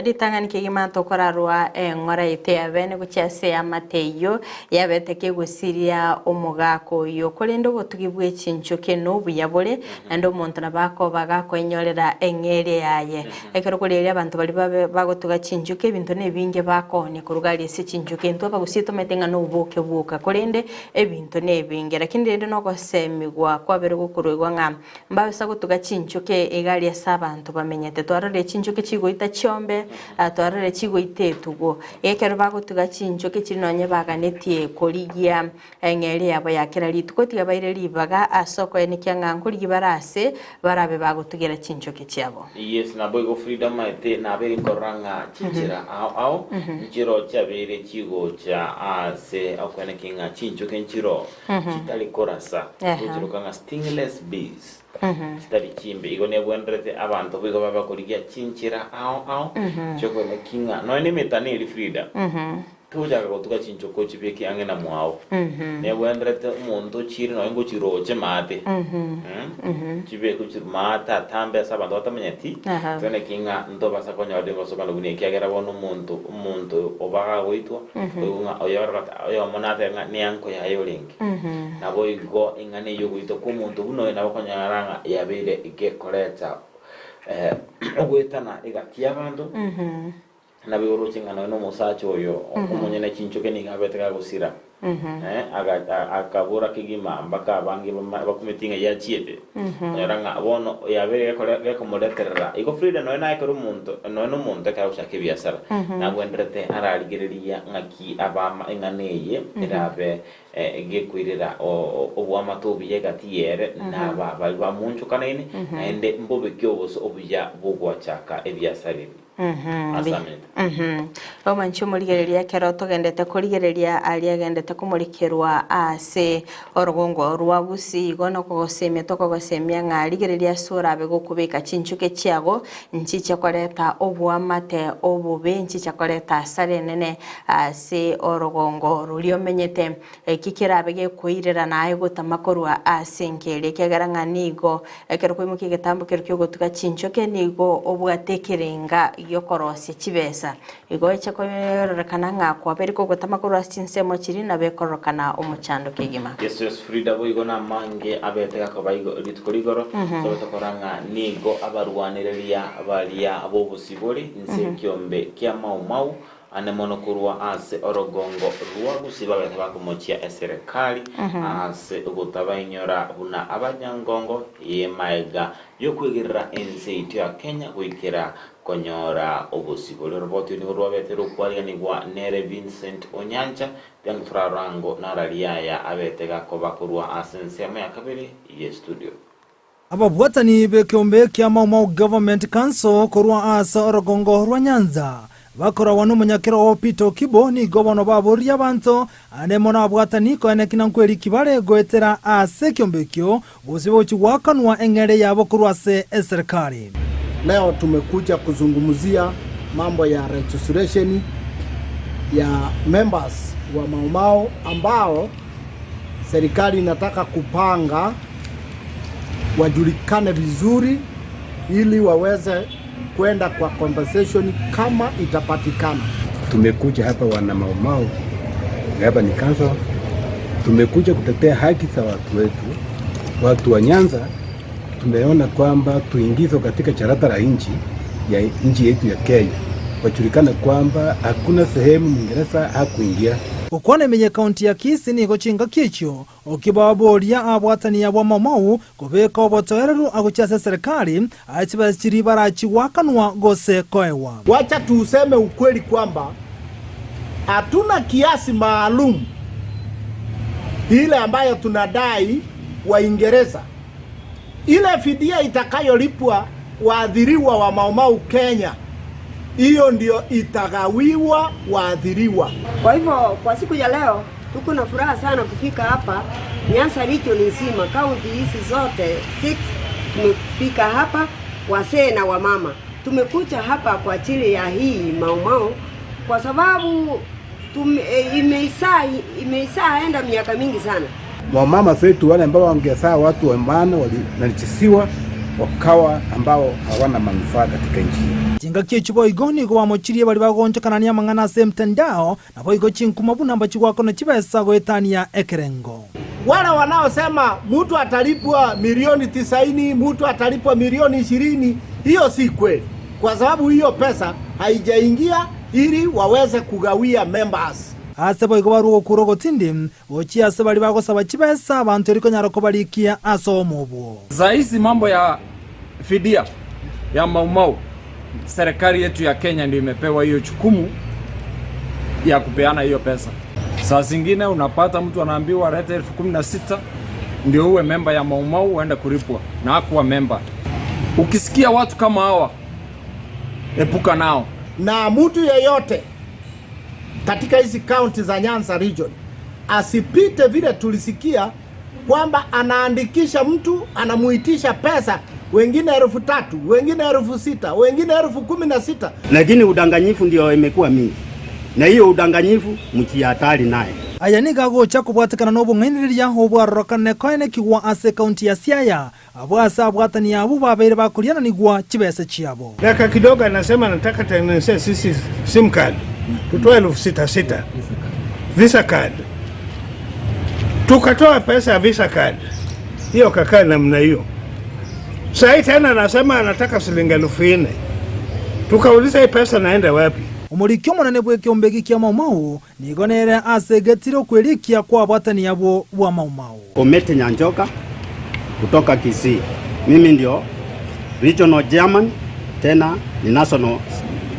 Ritang'ani kegima tokorarwa eng'ora yaito ya bene gochia ase eamate eyio yabete kegosiria omogaka oyio. Korende obotugi bwe chinchoki nobuya bore, naende omonto nabo akoba gakoenyorera eng'eria yaye. Ekero koria abanto baria babe bagotuga chinchoki ebinto nebinge bakoonia korwa aria ase chinchoki. Intwe abagusii tomanyete ng'a noboke bwoka, korende ebinto nebinge. Lakini rende nogosemigwa kwabere gokoruegwa ng'a Mbabisa gotuga chinchoki iga aria ase abanto bamenyete. Twarorire chinchoki chigoita chiombe, twarorire chigoita etugo. Ekero bagotuga chinchoki chiria nonye baganetie korigia eng'eria yabo ya kera rituko, tiga baire ribaga ase okoenekia ng'a nkorigia bare ase barabe bagotugera chinchoki chiabo. Yes, naboigo Frida omanyete nabeire nkorora ng'a chinchera ao ao nchiro chiabeire chigocha ase okoenekia ng'a chinchoki nchiro chitari korasa, tochiroka ng'a stingless bees, chitari chimbe. Igo nebwenerete abanto boigo babe bakorigia chinchera ao ao chi'okoeneki ng'a nonya nemetano eria Frida, togochaka gotuga chinchoka ochibeke ang'e na mwao. Nebwenerete omonto ochiire nonya ngochiroche maate, chibekwe chire maate atambe ase abanto batamanyeti, toeneki ng'a ntobasa konyora rimosokano buna ekiagera bono omonto omonto obaga goitwa, Koigwa ng'a oyororete oyomo natebe ng'a neanko yaye orenge. Naboigo ing'ana ey'ogoitwa kw'omonto buna oyo nabo okonyora ng'a yabeire gekoreta ogoetana egati y'abanto, naboigo oroche ng'a nonya na omosacha oyo omonyene chinchoke nigo abete gagosira, akabora kegima mpaka abange bakumeti ng'a yachiete, okonyora ng'a bono yabeire gekomoreterera. Igo Frida nonya naye ekero omonto nonya na omonto ekero agochaka ebiasara, nagwenderete ararigereria ng'aki abama eng'ana eye erabe gekoirera oboamate obuya egati y'ere na aba baria bamoonchokanaine, naende mbobe ki obose obuya bw'ogochaka ebiasara ebi. Ase amenyete. Omanche omorigereria ekero togendete korigereria aria agendete komorekerwa ase orogongo rwa Gusii igo nokogosemia tokogosemia ng'a rigereria ase orabe gokobeka chinchuke chiago nchiche koreta oboamate obobe nchiche koreta asara enene ase orogongo roria omenyete. Eki kerabe gekoirera naye gotama korwa ase enka eria ekiagera ng'a nigo Ekero kwaimokia egetambo keria ki'ogotuga chinchoke, nigo obwate ekerenga gi'okorosia chibesa. Igo eche kororekana ng'a kwabeire kogotama korwa ase chinsemo chiria nabo ekororokana omochando kegima. Yeso Yeso Frida boigo namange abete gakoba igo rituko rigoro, tobe tokora ng'a nigo abarwanereria baria b'obosibore inse ekiombe kia Mau Mau. Ande mono korwa ase orogongo rwa Gusii babete bakomochia eserekari ase ogotabainyora buna abanyangongo y'emaega y'okwegerera ense yaito ya Kenya goikera konyora obosibore. Oroboti nigo rwabete rokwariganigwa nere Vincent Onyancha, Tiango Torarango nararia aya abete gakoba korwa ase ensemo ya kabere ye studio. Ababwatani b'ekeombe kia Mau Mau Government Council korwa ase orogongo rwa Nyanza bakoragwa nomonyakero o Peter Okibo nigo bono baboririe abanto ande mono abwatani koeneki na nkweriki bare goetera ase ekeombe ekio gose gochi goakanwa eng'ere yabo korwa ase eserikari. Leo tumekuja kuzungumzia mambo ya registration ya members wa Mau Mau ambao serikali inataka kupanga wajulikane vizuri ili waweze kwenda kwa compensation kama itapatikana. Tumekuja hapa wana Mau Mau, hapa ni council. Tumekuja kutetea haki za watu wetu, watu wa Nyanza. Tumeona kwamba tuingizwe katika charata la nchi ya nchi yetu ya Kenya, wajulikane kwamba hakuna sehemu Mwingereza hakuingia. Gokwana ime y'ekaunti ya Kisii nigo chingaki echio Okibaboria abwatani abwo amamau kobeka obotoereru agochia ase eserekari, aye chibesa chiria barachigoakanwa gose koegwa. Wacha tuuseme ukweli kwamba hatuna kiasi maalum ile ambayo tunadai Waingereza. Ile fidia itakayolipwa waathiriwa wa Maumau Kenya, hiyo ndio itagawiwa waathiriwa. Kwa hivyo kwa siku ya leo tuko na furaha sana kufika hapa Nyanza region nzima, kaunti hizi zote 6 tumefika hapa, wazee na wamama. Tumekuja hapa kwa ajili ya hii Maumau kwa sababu tume, imeisa imeisa enda miaka mingi sana. Wamama zetu wale ambao wangezaa watu wa maana walinajisiwa wakawa ambao hawana manufaa katika nchi hii. Chingaki echio boigo nigo bamochirie baria bagoonchokanania amang'ana ase emtandao, naboigo chinkuma buna mbachigwakana chibesa goetania ekerengo. Wale wanaosema mtu atalipwa milioni tisaini, mtu atalipwa milioni 20, hiyo si kweli, kwa sababu hiyo pesa haijaingia ili waweze kugawia members. Ase boigo barue ogokura ogotindi gochia ase baria bagosaba chibesa abanto eri konyara kobarikia ase obomo obwo. Saa hizi mambo ya fidia ya Maumau, serikali yetu ya Kenya ndio imepewa hiyo jukumu ya kupeana hiyo pesa. Saa zingine unapata mtu anaambiwa leta 16,000 ndio uwe memba ya Maumau uende kulipwa na hakuwa memba. Ukisikia watu kama hawa, epuka nao. Na mtu yeyote katika hizi kaunti za Nyanza region asipite vile tulisikia kwamba anaandikisha mtu anamuitisha pesa, wengine 3,000, wengine 6,000, wengine 16,000. Lakini udanganyifu ndio imekuwa mingi, na hiyo udanganyifu mjihatari naye. Aya nigo agocha kobwatekana nobong'ainereria obwarorokane koenekigwa ase ekaunti ya Siaya, abwo ase abwatani abwo babeire bakoriananigwa chibesa chiabo. Dakika kidogo anasema anataka tengenezea sisi sim card tutoe 6,000 visa card, tukatoa pesa ya visa card hiyo, kakaa namna hiyo. Sasa tena anasema anataka shilingi 4,000, tukauliza hii pesa naenda wapi? Omoriki omonene bw'ekeombe eke kia Mau Mau nigo nere asegetire okwerikia kw'abwatani abwo bwa Mau Mau. Omete Nyanchoka kutoka Kisii. Mimi ndio regional chairman tena ni national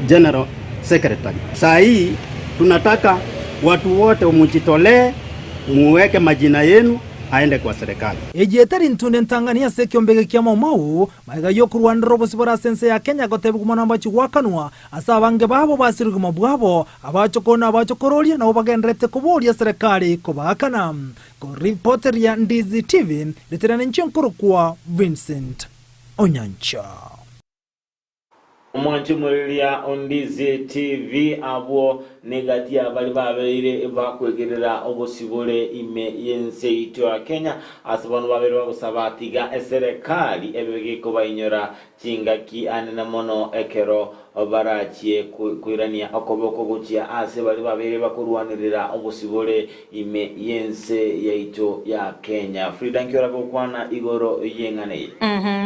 general secretary. Saa hii tunataka watu wote mujitolee, muweke majina yenu aende kwa serikali. Eye etari ntunde entang'ani ase ekeombe eke kia Mau Mau, magega y'okorwanera obosibore ase ense ya Kenya gotebigwa mono mbachi goakanwa ase abange babo basire obogima bwabo, abachokoro na abachokororia nabo bagendererete koboria serekari kobaakana. Koripoteria Ndizi TV, ritirana inche nkorokwa Vincent Onyancha. Omwanchi omoriria o Ndizi TV abwo. Negati ya baria babeire bakwegerera obosibore ime y'ense yaito ya Kenya, ase bono babeire bagosaba tiga eserekari ebe gekobainyora chingaki anene mono ekero barachie koirania okoboko gochia ase baria babeire bakorwanerera obosibore ime y'ense yaito ya Kenya. Frida nki orabe gokwana igoro y'eng'ana eye?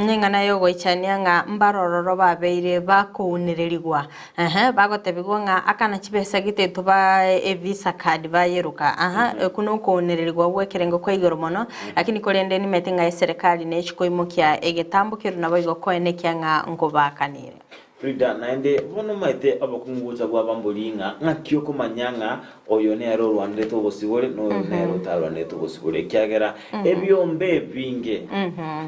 Neng'ana y'ogoichania ng'a mbarororo babeire bakounererigwa Ehe, bagotebigwa ng'a akana chibesa gete tobae evisa card bayeruka. Aha, okwo nokounererigwa gw'ekerengo kwa igoro mono, lakini korende nimete ng'a eserekari nechi koimokia egetambo keru naboigo koenekia ng'a nkobaakanire. Frida, Naende bono omanyete obokong'u gocha bwaba mbori ng'a ng'aki okomanya ng'a oyo nere orwanerete obosibore na oyo nere otarwanerete obosibore, ekiagera ebiombe ebinge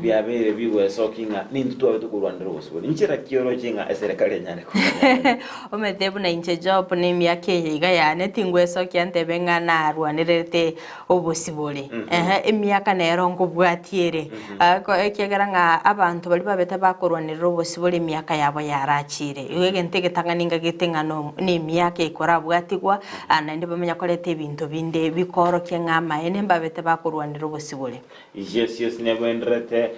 biabeire bigwesokia ng'a nintwe twabe tokorwanera obosibore. Nchera ki oroche ng'a eserekari enyare komanya? Omanyete buna inche Job nemiaka eye iga yane tingwesokia ntebe ng'a narwanerete obosibore. Ehe, emiaka nero nkobwatia ere. Ekiagera ng'a abanto baria babete bakorwanerera obosibore emiaka yabo yarachire. Igo egento egetang'ani ngagete ng'a no nemiaka ekorabwatigwa, naende bamanya koreta ebinto binde bikoorokia ng'a amaene mbabete bakorwanerera obosibore. Yes, yes, nebwenderete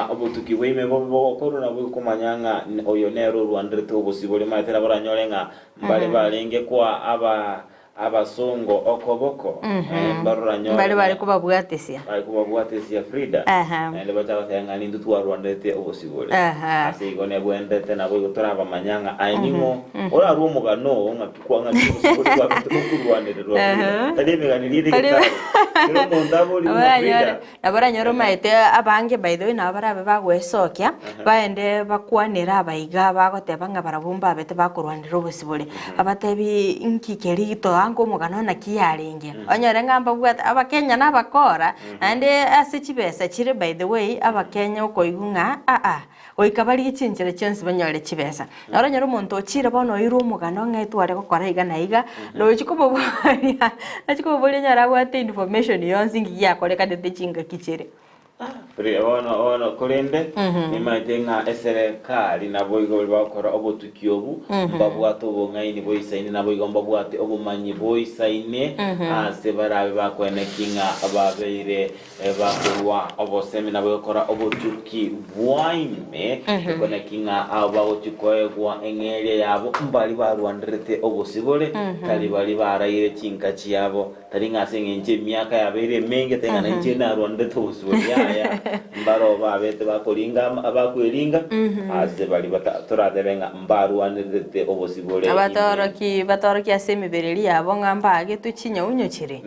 obotuki bwaime bobe bogokorwa nabo okomanya ng'a oyo nere orwanerete obosibore. Omanyete nabo oranyore ng'a mbare barenge koa aba Abasongo okoboko, mbaroranyore Mbare bare kobabwatesia. Bare kobabwatesia Frida, naende bacha goteba ng'a nintwe twarwanerete obosibore. Ase igo nebwenerete naboigo torabamanya ng'a aye ning'o orarue omogano oo ng'aki kwa ng'aki obosibore bwabete bokorwanererwa Frida. Tari emegano eria ere egetabu. Kera omonto aborie buna Frida. Nabo oranyore omaete abange by the way nabo barabe bagwesokia, baende bakwanere abaiga bagoteba ng'a barabwo mbabete bakorwanera obosibore. Babatebi nki keria toange omogano naki yarenge. Onyore ng'a mbabwate abakenya na abakora, naende ase chibesa chire by the way, abakenya okoigwa ng'a aa. Goika barigie chinchera chionsi banyore chibesa. Na oranyore omonto ochire bono oirwe omogano ng'a etware gokora iga na iga, na ochia komoboria, ochia komoboria onyore abwate information yonsi nki giakorekanete chingaki chiria. Riria bono bono korende nimaete ng'a eserekari naboigo baria bagokora obotuki obu mbabwate obong'aini boisaine naboigo mbabwate obomanyi boisaine ase barabe bakoeneki ng'a babeire Bakorua obosemi na bagokora obotuki bwaime, ekoneki ng'a abo bagochia koegwa eng'eria yabo mbaria barwanderete obosibore, tari baria baraire chinka chiabo, tari ng'a ase engencho emiaka yabeire emenge, tari ng'a nainche narwanderete obosibore, yaya, mbaroo babete bakoringa ama bakweringa ase baria bata toratebe ng'a mbarwanerete obosibore ime. Abatoroki batoroki ase emebere eria yabo ng'a mbaagetwe chinyaunyo chire.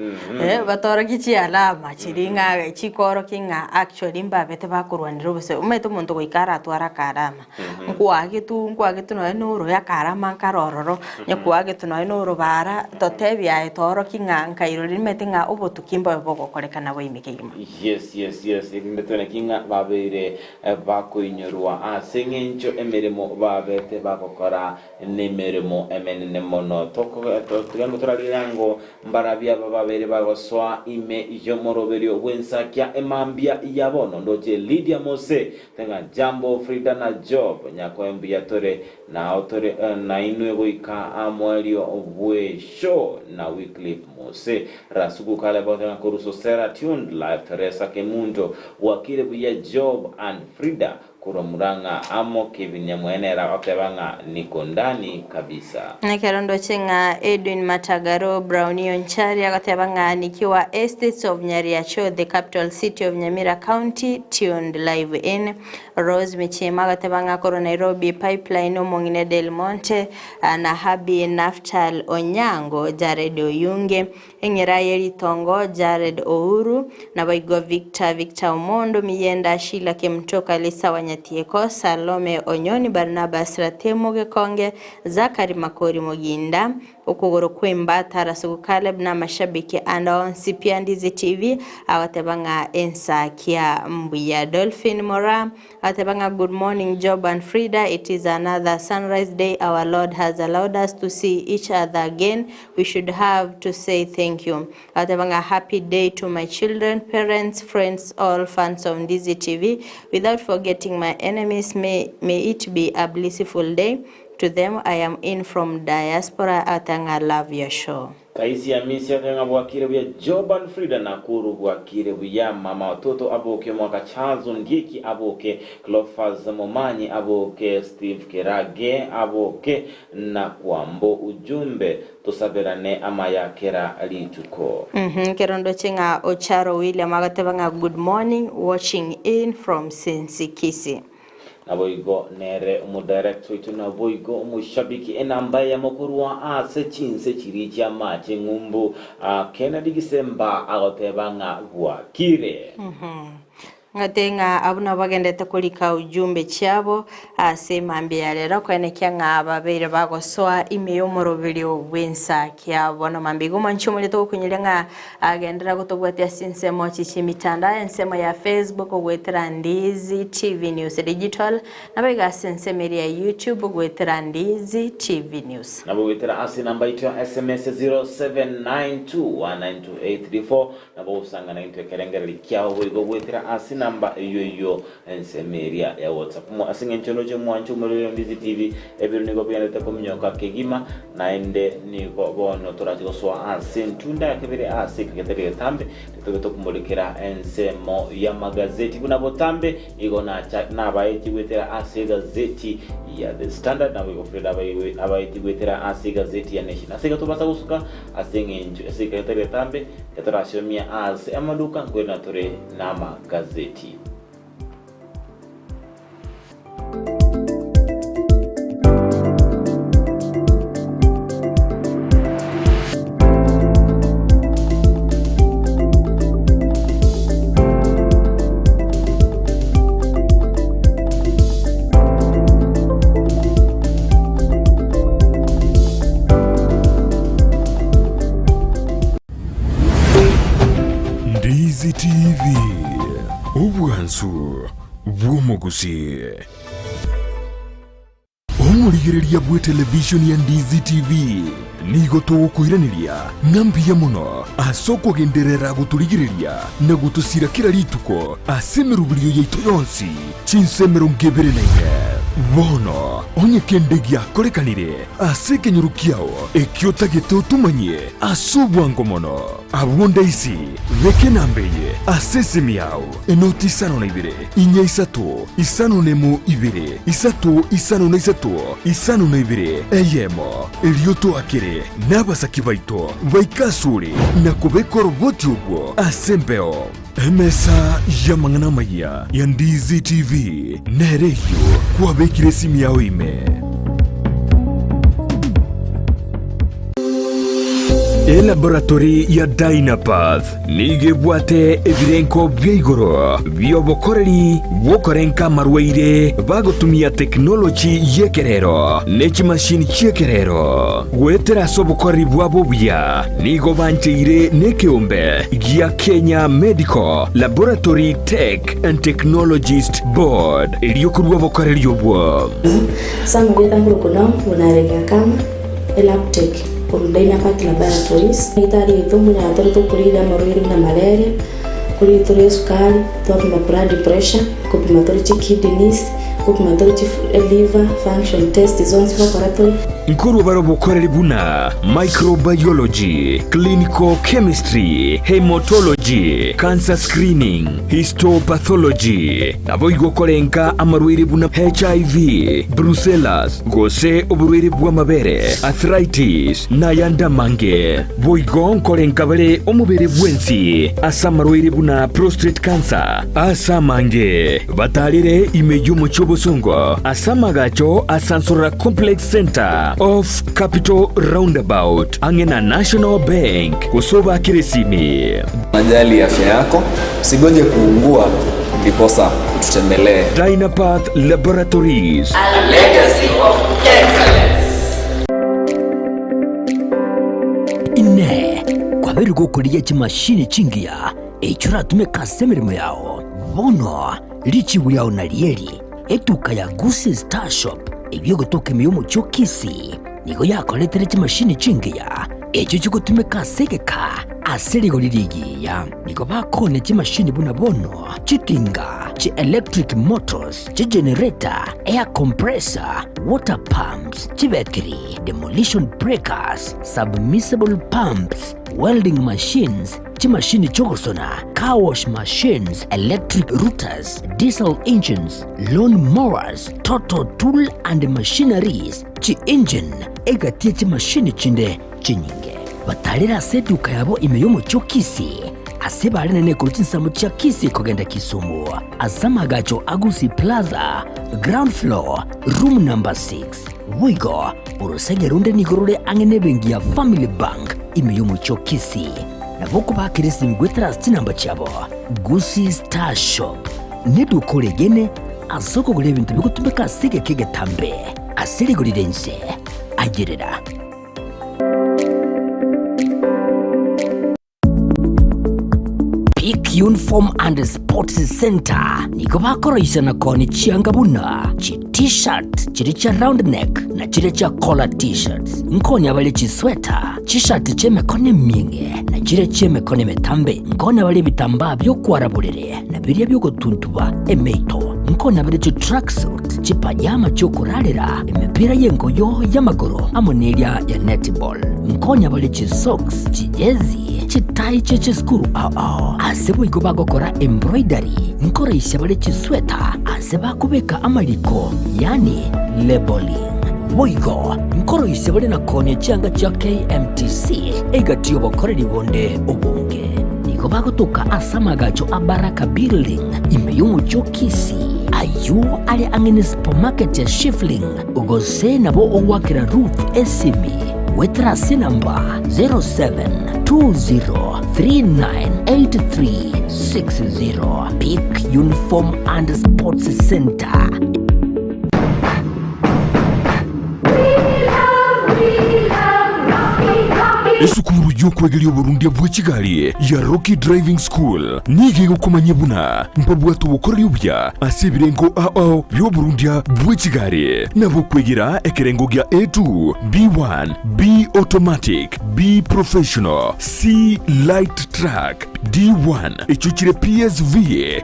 Batorokie chialama chiria ng'a chikoorokia ng'a actually mbabete bakorwanera obosio. Omanyete omonto goika aratware akarama, nkwagetwe nkwagetwe nonye na oroe akarama nkare ororo, onye kwagetwe nonye na orobara, totebie aye toorokie ng'a nkairoreri nimanyete ng'a obotuki mbobe bogokorekana boime kegima. Yes yes yes erinde tweneki ng'a babeire bakoinyorwa ase eng'encho emeremo babete bagokora nemeremo emenene mono. Tiga ngotorarire ango mbarabio aba babere bagosoa ime y'omoroberio bw'ensakia emambia ya bono. Ndoche Lydia Mose, teng'a Jambo, Frida na Job, nyakoe mbuya tore nao tore nainwe goika amoerio bw'eshow na Wycliffe Mose. Rasugu Caleb oteng'a korwa Sosera tuned live Teresa Kemunto, Bwakire buya Job and Frida. Korwa Murang'a amo Kevin Nyamwene ere agoteba ng'a niko ndani kabisa. Ekero ndoche ng'a Edwin Matagaro Brownie Onchari agoteba ng'a nikiwa Estates of Nyariacho the capital city of Nyamira County tuned live in Rose Michima agoteba ng'a korwa Nairobi Pipeline omong'ina Del Monte na Habi Naftal Onyango Jared Oyunge Eng'era ye ritongo, Jared Ouru, naboigo Victor Victor Omondo, Miyenda Sheila Kemunto, Lisa Wanyatieko, Salome Onyoni, Barnabas Ratemo Gekonge, Zachary Makori Moginda, Okogoro kw'Embata, Rasugu Caleb na amashabiki ande onsi pi a Ndizi TV agoteba ng'a ensakia mbuya. Dolphin Moraa Agateba ng'a good morning Job and Frida, it is another sunrise day our Lord has allowed us to see each other again, we should have to say thank you. Agateba ng'a happy day to my children, parents, friends, all fans of Ndizi TV, without forgetting my enemies, may, may it be a blissful day. to them I am in from diaspora ata ng'a love your show. Kaisi Amisi ake ng'a bwakire buya Joban Frida Nakuru bwakire buya Mama watoto aboke Mwaka Charles Ondieki aboke Clophas Momanyi aboke Steve Kerage aboke na Kwambo Ujumbe tosaberane amaya kera rituko. Mhm, ekero ndoche ng'a Ocharo William agoteba ng'a good morning watching in from Sinsi Kisii. Naboigo nere omodirect oito naboigo omoshabiki enamba eyemo korwa ase chinse chiria chi'amache ng'umbu Kennedy Gisemba agoteba ng'a bwakire. Ng'ate ng'a abwo nabo bagendete korika ujumbe chiabo ase mambia ya rero, koenekia ng'a babeire bagosoa ime y'omoroberio bw'ensa kia bono. Mambia igo mwanche omorete gokonyeria ng'a agenderera gotobwatia ase ensemo chi chi'emitandao, ensemo ya Facebook goetera Ndizi TV News Digital, nabo iga ase ensemo eria ya YouTube goetera Ndizi TV News. Nabo goetera ase enamba yaito ya SMS 0792192834 Nabo ogosangana intwe ekerengererio kiao boigo goetera ase namba eyio eyio ensemo eria ya WhatsApp. Mo ase eng'encho noche mwanche omorero Ndizi TV, ebiro nigo bigenderete kominyoka kegima, naende nigo bono torache gosoa ase entunda ya kebere ase ekegetari getambe, titobe tokomorekera ensemo y'amagazeti buna botambe nigo nacha nabaetie goetera ase egazeti ya The Standard, naboigo Fred abaetie goetera ase egazeti ya Nation. Ase iga tobasa gosuka Ase engencho ase ekereto egetambe getarasiomia aase amaduka nkoirana tore namagazeti. Ndizi TV, obwansu bw'omogusii. Omorigereria bw'etelevishoni ya Ndizi TV nigo togokoiraneria ng'a mbuya mono ase okogenderera gotorigereria na gotosira kera rituko ase emeroberio yaito yonsi chinsa 24. Bono onye kende giakorekanire ase ekenyoro kiao ekio otagete otomanyie ase obwango mono, abwo ndaisi beka enamba eye ase esimi yao, enoti isano na ibere, inya isato, isano na emo ibere, isato isano na isato, isano na ibere, eyemo, erio toakere nabasaki baito baike asore na kobeka oroboti obwo ase embeo. Emesa y'amang'ana amayia ya Ndizi TV nere eyio kwabekire esimi yao ime. Elaboratory ya Dynapath nigo ebwate ebirenko bia igoro bi'obokoreri bw'okorenka amarwaire bagotumia tekinoloji y'ekerero ne chimashini chi'ekerero. Goetera ase obokoreri bwabo obuya, nigo bancheire nekeombe gia Kenya Medical Laboratory Tech and Technologist Board erio korua obokoreri obwo. Sam Gwetha Nkurukuno buna Kama Elabtech korwa Dynapath Laboratories. Daktari oito mbuna tore tokorigereria amarwaire buna malaria, korigereria tore esukari, twapima blood pressure, kopima tore chikidneys, kopima tore chi liver function test zonsi gokora tore. Nkorwa bare obokoreri buna microbiology, clinical chemistry, haematology, cancer screening, histopathology, naboigo korenka amarwaire buna HIV, brucellas, gose oborwaire bw'amabere, arthritis, na ayande amange. Boigo nkorenka bare omobere bwensi ase amarwaire buna prostate cancer, ase amange batarire ime y'omochie obosongo ase amagacho a Sansorora Complex Centre off Capital Roundabout ang'e na National Bank gose obakere esimi. Unajali afya yako, usigoje kuungua ndiposa ututembelee. Dynapath Laboratories. A legacy of excellence. Inee! Kwabeire gokorigia chimashini chingiya echio oratumeke ase emeremo yao? Bono richibu riao narieri, Etuka ya Gusii Star Shop eyio egotoka ime y'omochie o Kisii nigo yakoretire chimashini chingiya echio chigotumeka ase egeka ase rigori rigiya. Nigo bakoonia chimashini buna bono chitinga. Chi electric motors, chi generator, air compressor, water pumps, chibetiri, demolition breakers, submersible pumps, welding machines, chimashini chi'ogosona, car wash machines, electric routers, diesel engines, lawn mowers, total tool and machineries, chi-engine, egati ye chimashini chinde chinyinge. Batarire ase eduka yabo ime y'omochie o Kisii, ase barenene korwa chinsemo chia Kisii kogenda Kisumu, ase amagacho a Gusii Plaza, ground floor, room number 6. Boigo, orosege ronde nigo rore ang'e nebenki ya Family Bank ime y'omochie o Kisii. Nabo okobaakera esimi goetera ase chinamba chiabo. Gusii Star Shop neduka oregene ase okogora ebinto bigotumeka ase egeka egetambe ase rigori ri'ense. Ayerera. Peak Uniform and Sports Centre nigo bakoroisia na koonia chianga buna chi T-shirt chiria chia round neck na chiria chia collar T-shirts. Nkoonia bare chisweta, chishati chi'emekono emieng'e na chiria chi'emekono emetambe. Nkoonia bare ebitambaa bi'okwara borere na biria bi'ogotuntuba emeito. Nkoonia bare chitracksuit, chipajama chi'okorarera, emepira y'engoyo y'amagoro amo neria ya netball. Nkonya bare chisocks, chijezi, chitai chie chisukuru ao ao. Ase boigo bagokora embroidery, nkoraisia bare chisweta ase bakobeka amariko, yaani labelling. Boigo nkoroisia bare na koonia chianga chia KMTC egati y'obokoreri bonde obonge. Nigo bagotoka ase amagacho a Baraka Building ime y'omochie o Kisii, ayio are ang'e ne supermarket ya Shifling. Gose nabo ogoakera Ruth esimi goetera ase enamba 0720398360. Peak Uniform and Sports Centre. Esukuru y'okwegeria oborundia bwe chigari ya Rocky Driving School nigo egokomanyia buna mbabwate obokoreri obuya ase ebirengo ao ao bi'oborundia bwe chigari, nabo okwegera ekerengo gia A2, B1, B Automatic, B Professional, C Light Truck, D1 echio chire PSV,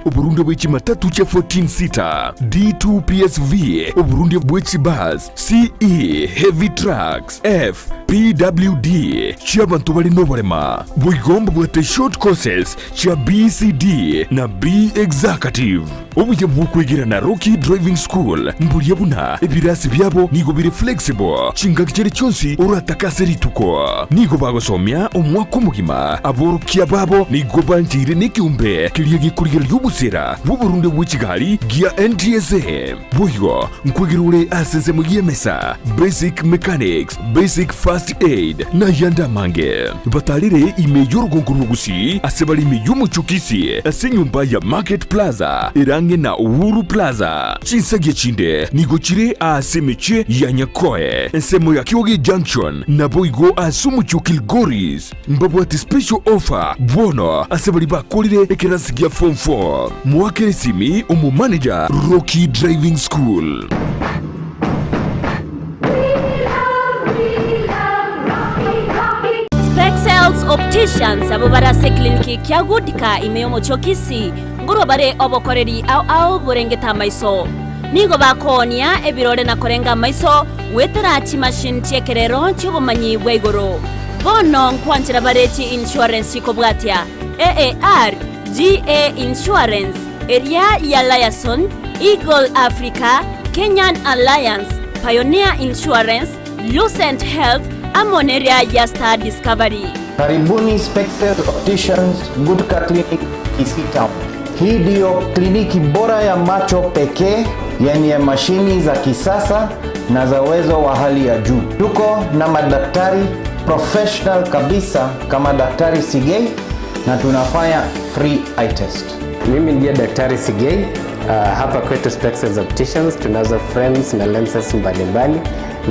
oborundia bwe chimatatu chia 14 seater, D2 PSV, oborundia bwe chibus, CE Heavy Trucks, F PWD chi'abanto bare noborema. Boigo mbabwate short courses chia BCD na B Executive. Obuya bw'okwegera na Rocky Driving School mboria buna ebirasi biabo nigo bire flexible chingaki chiria chionsi oratake ase rituko. Nigo bagosomia omwaka omogima. Aborokia babo nigo bancheire nekeombe keria gekorigereria obosera bw'oborunde bwe chigari gia NTSA. Boigo nkwegera ore ase ensemo y'emesa, basic mechanics, basic first aid, na ayande amange. Batarire ime y'orogongo rwa Gusii ase bare ime y'omochie o Kisii ase enyomba ya Market Plaza ere ang'e na Uhuru Plaza. Chinsagia chinde nigo chire aase emechie ya Nyakoe, ensemo ya Kioge Junction, naboigo ase omochie o Kilgoris. Mbabwate special offer bono ase baria bakorire ekerasi gia form 4. Moakere esimi omomanager Rocky Driving School. Spexels Opticians abwo bare ase ekliniki kia Goodka ime y'omochie o Kisii nkorwa bare obokoreri ao ao borengete amaiso. Nigo bakoonia ebirore na korenga amaiso goetera chimashini chi'ekerero chi'obomanyi bwa igoro. Bono nkwanchera bare chi-insurance chikobwatia, AAR, GA Insurance, eria ya Liaison, Eagle Africa, Kenyan Alliance, Pioneer Insurance, Lucent Health, amo neria ya Star Discovery. Karibuni Spexel Opticians Gutka Clinic Kisii Town. Hii ndiyo kliniki bora ya macho pekee yenye mashini za kisasa na za uwezo wa hali ya juu. Tuko na madaktari professional kabisa kama Daktari Sigei na tunafanya free eye test. Mimi ndiye Daktari Sigei. Hapa kwetu Spexels Opticians tunazo frames na lenses mbalimbali,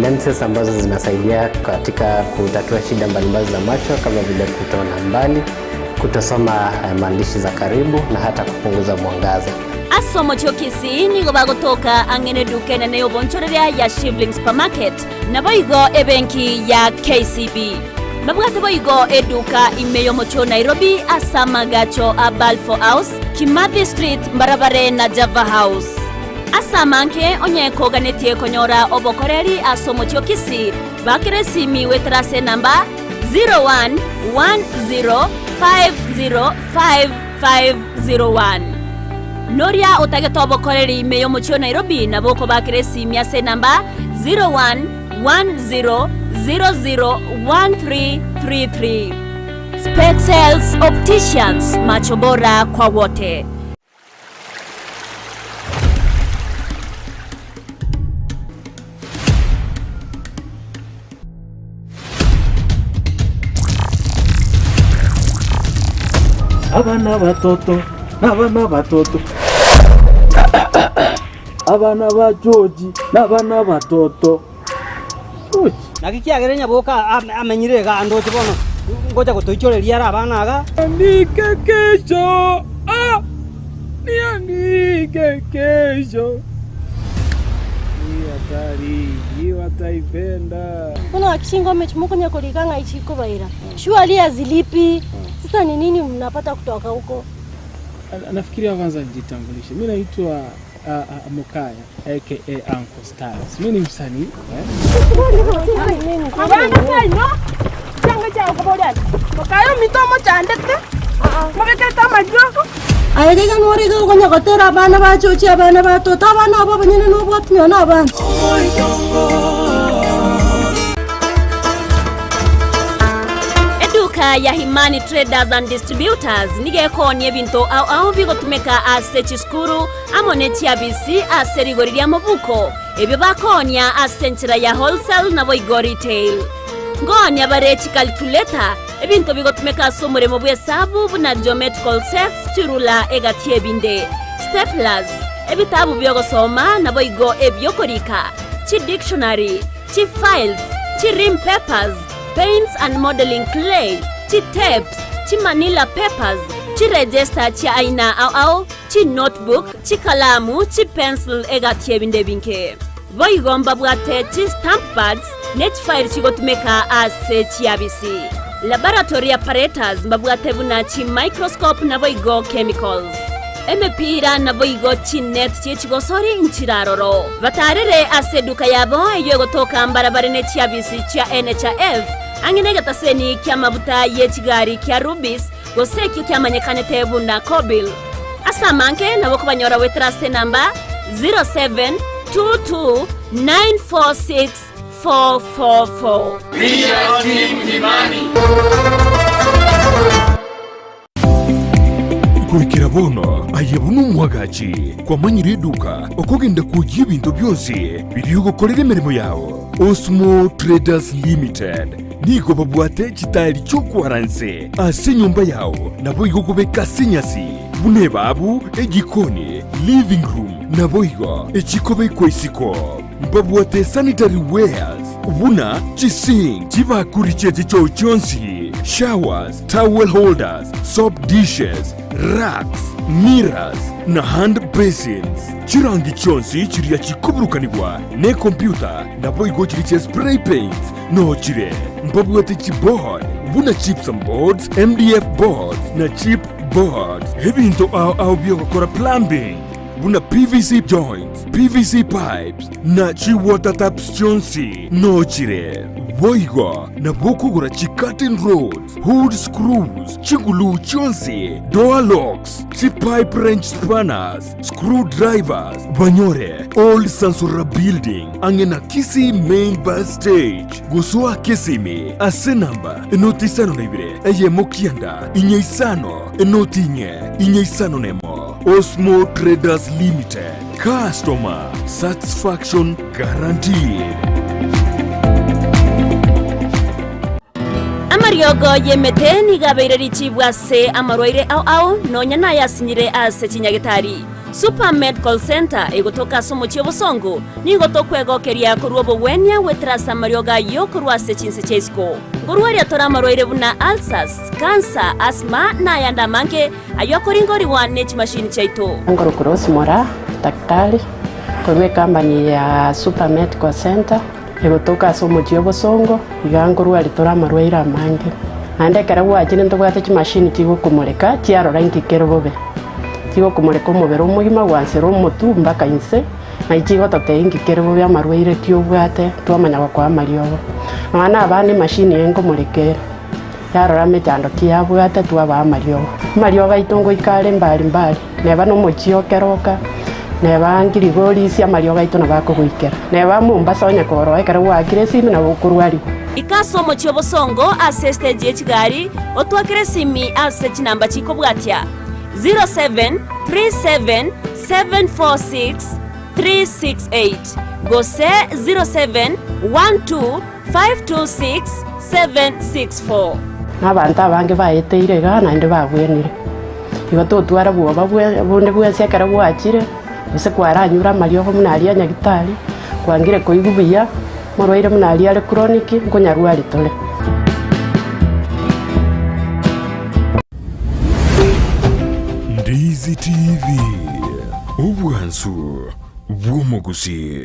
lenses ambazo zinasaidia katika kutatua shida mbalimbali za macho kama vile kutoona mbali, kutosoma maandishi za karibu na hata kupunguza mwangaza. Ase omochie o Kisii nigo bagotoka ang'e neduka enene y'obonchoreria ya Shivling Supermarket, naboigo ebenki ya KCB. Babwate boigo eduka ime y'omochie o Nairobi ase amagacho a Balfour House. Kimathi Street mbarabare na Java House. Ase amange onye koganetie konyora obokoreri ase omochie o Kisii, bakera esimi goetera ase enamba 0110505501. Noria otagete obokoreri ime y'omochie o Nairobi nabo okobakera esimi ase enamba 0110001333. Specsales Opticians, macho bora kwa wote. Abana batoto, nabana batoto, abana ba George, nabana batoto. George. Naki kiagera nyaboka amenyire iga andoche bono ngocha gotoichoreria are abana iga. Niandike kesho, ah, niandike kesho. Hii hatari, hii wataipenda. Mbona wakishinga wamechomoka kolika ng'a ichiko baira. Surely hazilipi. Sasa ni nini mnapata kutoka huko? Nafikiria kwanza nijitambulishe. Mi naitwa Mukaya aka Uncle Styles. Mi ni msanii eh? Abana saino changa chao koboria mukayo mitomo chandete mubekete amajoko Aye gaiga norige okonya gotera abana bachochi abana batoto abana abo abanyene nobwati na abana. Eduka ya Himani Traders and Distributors nigo ekoonia ebinto ao ao bigotumeka ase chisukuru amo ne chiabisi ase rigori ria mobuko ebio bakoonia ase enchera ya wholesale nabo igo retail. Ngoonia bare chicalculator ebinto bigotumeka ase omoremo bwa esabu buna geometrical sets chirula egati ebinde staplers ebitabu biogosoma nabo igo ebiokorika chidictionary chifiles chirim papers paints and modeling clay chitapes chimanila papers chiregister chia aina ao ao chinotebook chikalamu chipencil egati ebinde ebinge boigo mbabwate chistamp pads nechifairi chigotumeka ase chiabisi laboratory apparatus mbabwate buna chimicroscope nabo igo chemicals emepira nabo igo chinet chiechigosori nchiraroro batarere ase eduka yabo eyo egotoka mbarabare ne chiabisi chia nhf ang'e na egetaseni kia mabuta ye chigari kia rubis gose ekio kiamanyekanete buna kobil ase amange nabo kobanyora goetera ase enamba 0722 444. We are Team Imani. Goikera bono aye buna omwagachi kwamanyire eduka okogenda kwoyia ebinto bionsi biria ogokorera emeremo yao. Osmo Traders Limited nigo babwate chitairi chi'okwaranse ase enyomba yao naboigo okobeka ase enyasi buna ebabu, ejikoni, living room naboigo echikobekwa isiko. Mbabwate sanitary wares buna chisink, chibakuri chie chichoo chionsi, showers, towel holders, soap dishes, racks, mirrors, na hand basins. Chirangi chionsi chiria chikoburukanigwa nekompyuta naboigo chiria chia spray paints noo chire. Mbabwate chiboard buna gypsum boards, MDF boards na chip boards. Ebinto ao ao biogokora plumbing buna PVC joints, PVC pipes na chi water taps chionsi noo chire. Boigo nabo okogora chi curtain rods, hood screws, chiguluu chionsi, door locks, chi pipe wrench spanners, screw drivers, banyore Old Sansora Building ang'e na Kisii Main Bus Stage gosoa Kisimi ase namba enoti isano na ibere eyemo kianda inye isano enoti inye inye isano nemo. Osmo Traders Limited, customer satisfaction guaranteed. Amariogo y'emete nigo abeire richibu ase amarwaire ao ao, nonya nayasinyire ase chinyagetari. Super Medical Centre egotoka ase omochie obosongo, nigo tokwegokeria korwa obogwenia goetera ase amariogo ayio korwa ase chinse chia isiko. Nkorwaria tore amarwaire buna ulcers, cancer, asthma na ayande amange ayio akoringorigwa ne chimashini chiaito. Nkorokwa Rose Moraa, daktari korwa ecompany ya Super Medical Centre egotoka ase omochie obosongo, iga nkorwaria tore amarwaire amange. Naende ekero gwachire ntobwate chimashini chigokomoreka chiarora inki kere bobe. Chigokomoreka omobere omogima gwansera omotwe mpaka inse, naye chigototebia inki kere bobe amarwaire ki obwate, twamanya gokoa amariogo. Nonya na abana emashini eye nkomoreka ere, yarora emechando ki yabwate twabaa amariogo. Amariogo aito ngoika are mbari mbari, neba na omochie o Keroka, neba Ngirigorisia amariogo aito nabo akogoikera. Neba Mombasa onye koroo ekero gwaakire esimi nabo okorwarigwa. Ika ase omochie obosongo ase estage ye chigari, otwakere esimi ase chinamba chikobwatia, 0737746368 gose 0712526764. Na abanto abange baeteire igaa naende babwenire. Igo totwara bwoba bonde bwensi ekero gwachire, gose kwaranyure amariogo buna aria a nyagitari, kwangire koigwa buya, morwaire buna aria are chronic, nkonyarwari tore. Ndizi TV, obwansu bw'omogusii.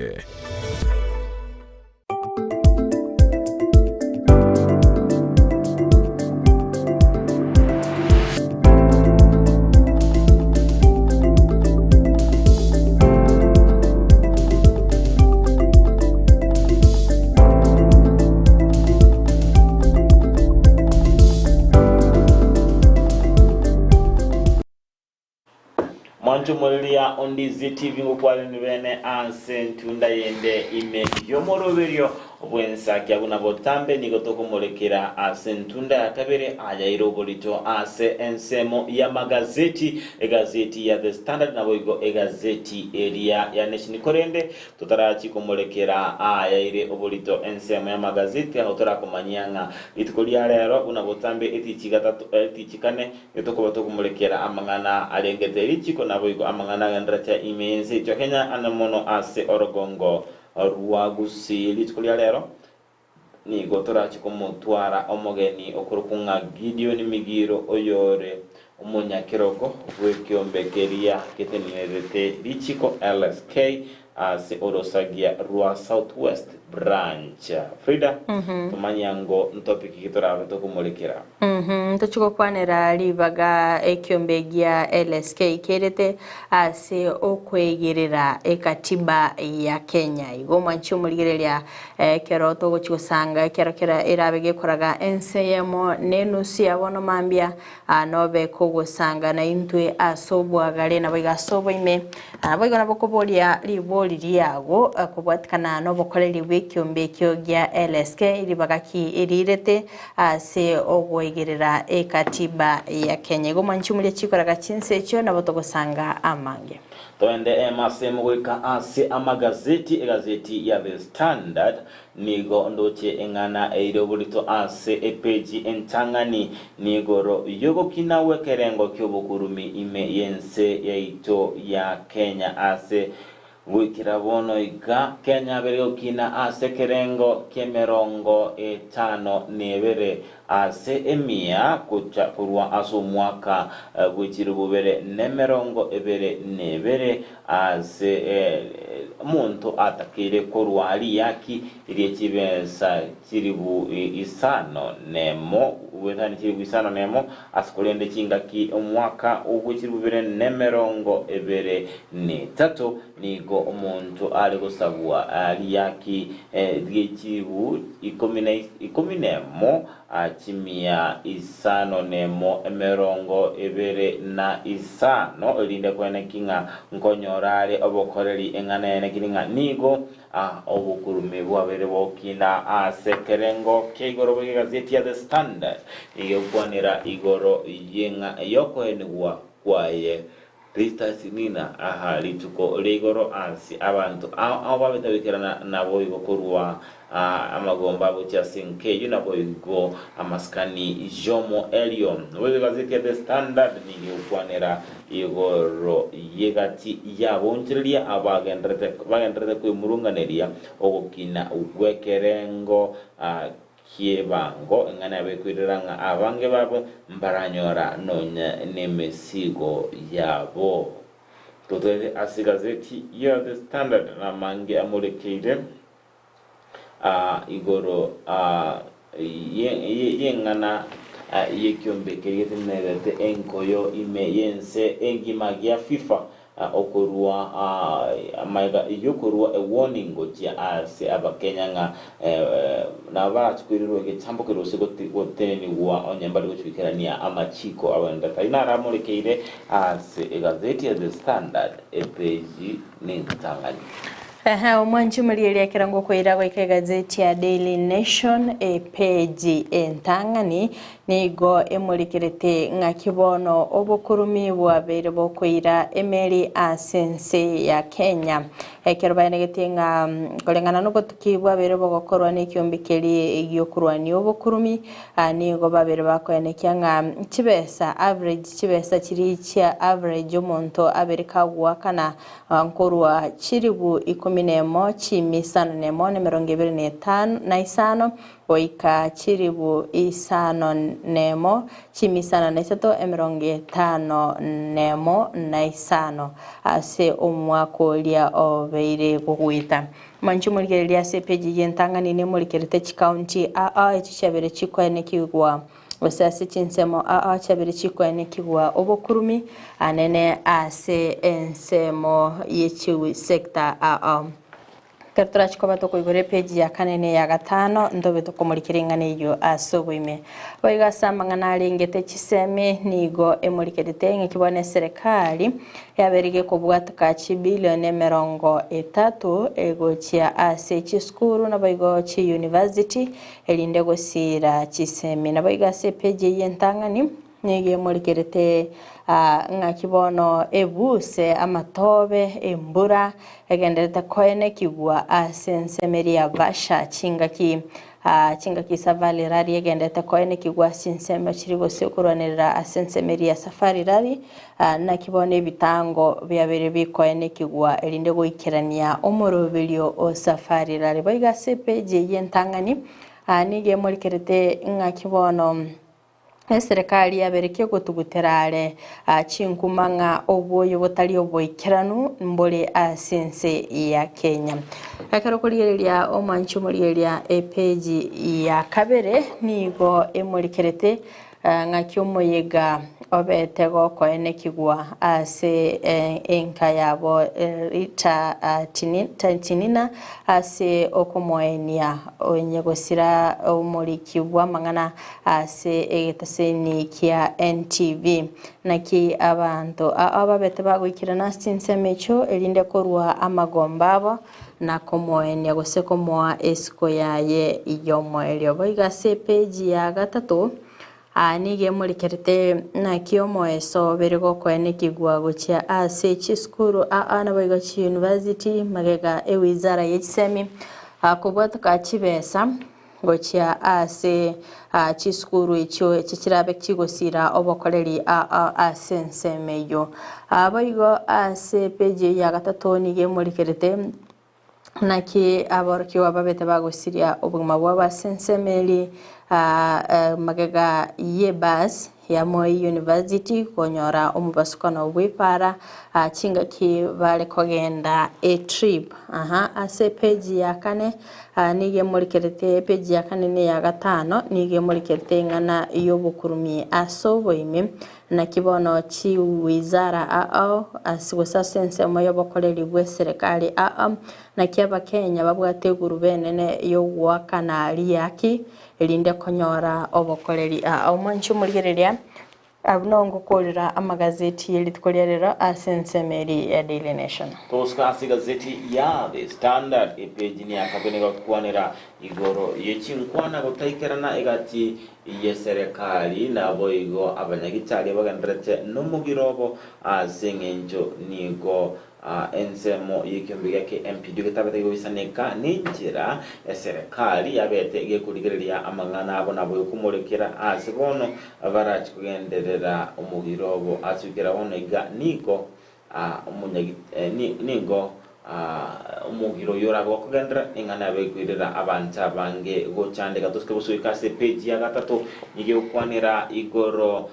Mwanche omoriria o Ndizi TV ngokwanani bene ase entunda yende ime y'omoroberio bw'ensakia buna botambe nigo tokomorekera ase entunda ya kabere ayaire oborito ase ensemo y'amagazeti, egazeti ya The Standard naboigo egazeti eria ya Nation korende Totarachia komorekera aayaire oborito ensemo y'amagazeti aho torakomanyia ng'a rituko ria rero buna botambe etichi gatato etichi kane nitokoba tokomorekera amang'ana arengete richiko naboigo amang'ana agenderete ime y'ense yaito ya Kenya ane mono ase orogongo rwa Gusii. Rituko ria rero Nigo torache komotwara omogeni okorokwa ng'a Gideoni Migiro, oyore omonyakerogo bw'ekeombe keria getenenerete richiko LSK ase orosagia rwa South West Branch. Frida, tomanye ango ntopic ki torabe tokomorekera. Ntochie gokwanera ribaga ekiombe gia LSK kerete ase okwegerera ekatiba ya Kenya. Igo omwanchi omorigereria ekero togochia gosanga ekero kera erabe gekoraga ense eyemo na enusu ya bono mambia nobe kogosanga naintwe ase obwagare naboigo ase oboime. Naboigo nabo koboria ribori riago kobwatikana nobokoreri bw'ekiombe ekio gia LSK ribaga ki erirete Ase ogoigerera ekatiba ya Kenya. Igo mwanchi omoria chikoraga chinse echio nabo togosanga amange. Toende emasemo goika ase amagazeti, egazeti ya The Standard nigo ndoche eng'ana eire oborito ase epeji entang'ani nigoro yogokina gwekerengo kiobokurumi ime yense yaito ya Kenya ase Goikera bono iga, Kenya abere gokina ase ekerengo ki'emerongo etano na ebere ase emia gocha korwa ase omwaka bwe chilifu bibere na emerongo ebere na ebere ase omonto atakeire korwa riaki rie chibesa chilifu isano nemo goetania chilifu isano nemo ase korende chingaki omwaka bwe chilifu bibere na emerongo ebere Netato, nigo omonto are gosabwa riaki rie chilifu ikomi nemo, chimia isano nemo, emerongo ebere na isano, erinde kweneki ng'a nkonyora are obokoreri eng'ana yenekiri ng'a nigo obokurume bwabeire bogokina ase ekerengo kia igoro bw'egazeti ya The Standard, nigo egokwanera igoro y'eng'a y'okoenigwa kwaye Rita Sinina aha rituko ria igoro ase abanto ao ao babetabekerana naboigo korwa amagomba agochia ase enka eyio naboigo amasikani y'omoerio. Naboigo egazeti ya The Standard nigo egokwanera igoro y'egati y'abaonchoreria abagendererete bagendererete kwemurunganeria ogokina gw'ekerengo Ki'ebango, ing'ana yabo ekoirera ng'a abange babo mbaranyora nonya nemesigo yabo. Totwete ase egazeti ya The Standard namange amorekeire igoro y'eng'ana y'ekiombe keria getenenerete enkoyo ime y'ense engima gia FIFA okorua amaiga y'okorua ewarning gochia ase Abakenya ng'a nabo barache koirerwa egechambo keria gose gotenenigwa onye mbari gochiikerania amachiko abwenerete. Ayio naro amorekeire ase egazeti ya The Standard epeji nentang'ani. Ehe, omwanchi omorieria ekero ngokoira goika egazeti ya Daily Nation epeji entang'ani nigo emorikerete ng'aki bono obokurumi bwabeire bokoira emeri ase ense ya Kenya. Ekero baenegetie ng'a koreng'ana nobotuki bwabeire bogokorwa nekiombe keria giokorwania obokurumi, nigo babeire bakoenekia ng'a chibesa average chibesa chiria chia average omonto abere kagoakana Nkorwa chilifu ikomi nemo chiimi isano nemo na emerongo ebere na etano na isano goika chilifu isano nemo chiimi isano na isato emerongo etano nemo na isano ase omwaka oria obeire gogoeta. Mwanche morigererie ase epeji y'entang'ani nemorikerete chikaunti aa echi chiabere chikoenekigwa. Gose ase chinsemo aa chiabere chikoenekigwa obokurumi anene ase ensemo ye chisecta aa. Ekero torachi koba tokoigora epeji ya kane na eya gatano ntobe tokomorikera eng'ana eyio ase oboime. Boigo ase amang'ana arengete chisemi nigo emorikerete ng'aki bono eserekari yabeire gekobwatoka chibilioni emerongo etato egochia ase chisukuru naboigo chiuniversity erinde gosiira chisemi. Naboigo ase epeji eyio entang'ani nigo emorikerete ng'aki bono ebuse, amatobe, embura egenderete koenekigwa ase ensemo eria ya Vasha chingaki chingaki Safari Rally egenderete koenekigwa ase chinsemo chiri gose okorwanerera ase ensemo eria ya Safari Rally naki bono ebitango biabeire bikoenekigwa erinde goikerania omoroberio o Safari Rally. Boigo ase epeji eyio entang'ani nigo emorikerete ng'aki bono eserekari yaberekia gotugutera are chinkuma ng'a obwoyo botari oboikeranu mbore ase ense ya Kenya. Ekero okorigereria omwanchi omorigereria epeji ya kabere nigo emorikerete Ng'aki omoyega obete gokoenekigwa ase enka yabo Rita Tinina ase okomoenia onye gosira omoriki bw'amang'ana ase egetaseni kia NTV. Naki abanto aba babete bagoikerana ase chinsemo echio erinde korua amagomba abo na komoenia gose komoa esiko yaye y'omoerio. Boigo ase epeji ya gatato, aa nigo emorikerete naki omoeso obere gokoenekigwa gochia ase chisukuru aa naboigo chiyunivasiti magega ewizara ye chisemi kobwatoka chibesa gochia ase chisukuru echio echi chirabe chigosira obokoreri ase ensemo eyio. Boigo ase epeji eyio ya gatato nigo emorikerete naki aborokigwa babete bagosiria obogima bwabo ase ensemo eria magega y'ebus ya Moi University konyora omobasukano bw'epaara chingaki bare kogenda etrip. Aha ase epeji ya kane nigo emorikerete epeji ya kane na eya gatano nigo emorikerete eng'ana y'obokurumi ase oboime naki bono chiwizara ao ase gose ase ensemo y'obokoreri bw'eserekari ao naki abakenya babwate egurube enene y'ogoakana riaki erinde konyora obokoreri. Omwanche omorigereria, abwo nao ngokorera amagazeti ye rituko ria rero ase ensemo eria ya Daily Nation. Togosuka ase egazeti ya The Standard, epeji ne ya kabere egokwanera igoro ye chinkwana gotaikerana egati y'eserekari naboigo abanyagitari bagendererete nomogiro obo ase eng'encho nigo Ensemo y'ekeombe gia KMPDU getabete goisaneka nenchera eserekari yabete gekorigereria amang'ana abo nabo yokomorekera ase bono barachi kogenderera omogiro obo ase goikera bono iga nigo nigo. Omogiro oyio orabe gokogenderera, eng'ana yabe ekoirera abanto abange gochandeka. Tosike gosoika ase epeji ya gatato, nigo egokwanera igoro